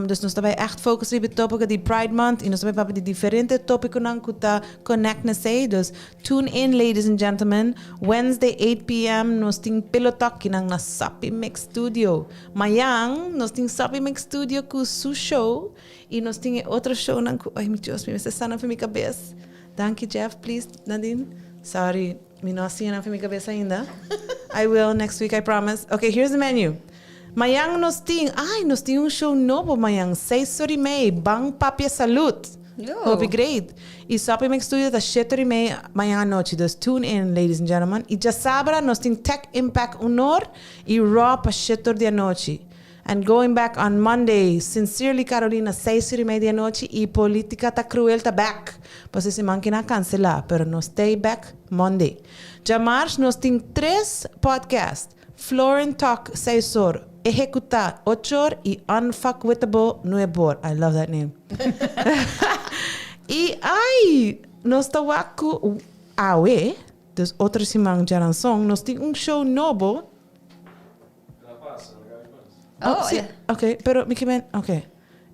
Speaker 1: dus nos ta bai echt focus riba e tópiko di Pride Month i nos ta bai papia di diferente tópikonan ku ta connect n'esei. Dus tune in, ladies and gentlemen. Wednesday 8 pm nos tin Pillow Talk kinan na Sappy Mix Studio. Mayan nos tin Sappy Mix Studio ku su show i nos tin e otro shownan ku, ay mi Dios, mi mester sana for mi kabes. Danki Jeff, please Nadine. Sorry, mi no a siña nan for mi kabes ainda. I will next week, I promise. Okay, here's the menu. Mayan nos tin, ay, nos tin un show nobo mayan, 6:30, Ban Papia Salud.
Speaker 3: Yo.
Speaker 1: Hopi great. I Sappy Mix Studio ta 7:30 mayan anochi. Dus tune in, ladies and gentlemen. I djasabra nos tin Tech Impact 1 or i Raw pa 7 or di anochi. And going back on Monday, Sincerely Carolina, 6:30 di anochi i Politica ta Cruel ta back. Pasobra e siman ki nan a cancela, pero nos stay back Monday. Djamars nos tin tres podcast, Florin Talk 6 or, Ehecuta 8 or i Unfuckwithable 9 or. I love that name. I ay! Nos ta wak ku awe, dus otro siman djaranson, nos tin un show nobo.
Speaker 3: Oh,
Speaker 1: Oh, sí. Ok, pero mi kimen, ok.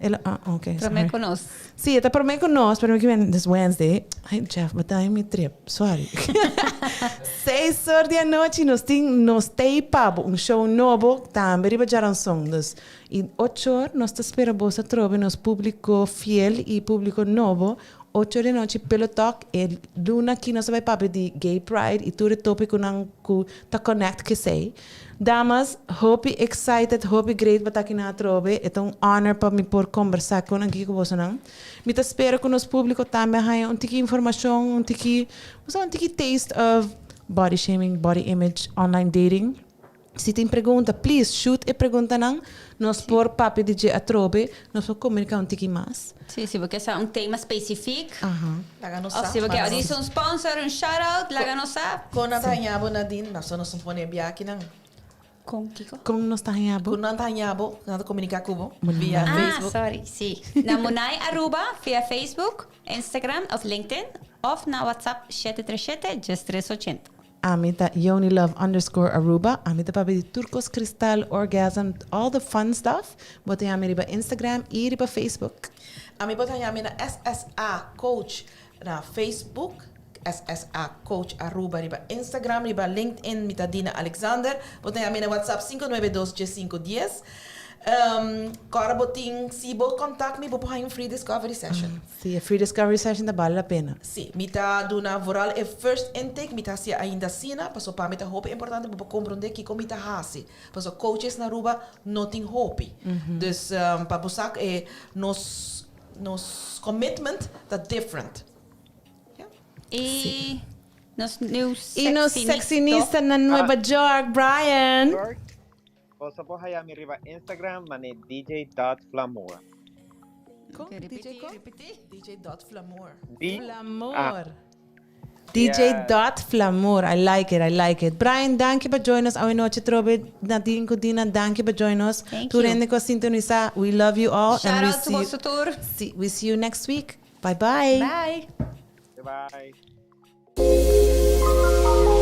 Speaker 1: El, ah, ok,
Speaker 3: Promé
Speaker 1: sorry.
Speaker 3: ku nos.
Speaker 1: Sí, e ta promé ku nos, pero mi kimen this Wednesday. Ay, Jeff, bo ta den mi trip. Sorry. 6 or di anochi nos tin Nos Tei Pa Bo, un show nobo tambe riba djaranson. Dus, i 8 or nos ta spera boso atrobe, nos públiko fiel i públiko nobo. 8 or di anochi, Pillow Talk. E luna aki nos ta bai papia di Gay Pride i tur e tópikonan ku ta connect ku esei. Damas, hopi excited, hopi great pa ta aki na atrobe. E ta un honor pa mi por kombersá kon aki ku bosonan. Mi ta spera ku nos públiko tambe haña un tiki informashon, un tiki, un tiki taste of body shaming, body image, online dating. Si tin pregunta, please shoot e preguntanan. Nos por papia di dje atrobe, nos por comunica un tiki mas.
Speaker 3: Si, si bo ke sa un tema specifiek.
Speaker 4: Laga nos
Speaker 3: Of
Speaker 4: sa.
Speaker 3: si bo ke
Speaker 4: Manda
Speaker 3: audis un sponsor, un shout out, laga nos sa.
Speaker 4: Kon nan ta haña bo, Nadine? Nos nos pone bia akinan.
Speaker 3: Kon kiko?
Speaker 1: Kon nos ta haña bo?
Speaker 4: Kon nan ta haña bo? Nan ta komuniká ku bo via
Speaker 3: Ah,
Speaker 4: Facebook?
Speaker 3: sorry, si. Na Munai Aruba via Facebook, Instagram of LinkedIn of na WhatsApp 737 1380.
Speaker 1: Ami ta Yonilove_Aruba. Ami ta papia di Turcos Cristal, Orgasm, all the fun stuff. Bo ta haña mi riba Instagram y riba Facebook.
Speaker 4: Ami bo ta haña mi na SSA Coach na Facebook, SSA Coach Aruba riba Instagram, riba LinkedIn mi ta Dina Alexander. Bo ta haña mi na WhatsApp 592 1510. Kòrda bo tin, si bo contact mi bo por haña un free discovery session.
Speaker 1: Si, e free discovery session ta bale la pena.
Speaker 4: Si, mi ta duna vooral e first intake, mi ta hasi ainda asina, paso pa mi ta hopi importante pa bo comprende kiko mi ta hasi. Paso coaches na Aruba no tin hopi. Dus pa bo sa e nos nos commitment ta different. Ya.
Speaker 3: Y nos new
Speaker 1: Y nos sexinista na Nueva York, Brian.
Speaker 2: York. Boso por haya mi riba Instagram mane dj.flamour.
Speaker 1: Con?
Speaker 3: Ok,
Speaker 1: DJ
Speaker 3: repeti,
Speaker 1: con?
Speaker 3: repeti.
Speaker 4: DJ.flamour.
Speaker 2: D
Speaker 1: Flamour. DJ dot Flamour. I like it, I like it. Brian, danki pa join us awe nochi trobe. Nadine ku Dina, danki pa join us.
Speaker 3: Thank
Speaker 1: Tur
Speaker 3: you.
Speaker 1: hende ku a sintonisa, we love you all.
Speaker 3: Shout
Speaker 1: and we
Speaker 3: out to
Speaker 1: see you,
Speaker 3: boso tur.
Speaker 1: see, we see you next week. Bye bye.
Speaker 3: Bye.
Speaker 2: Bye.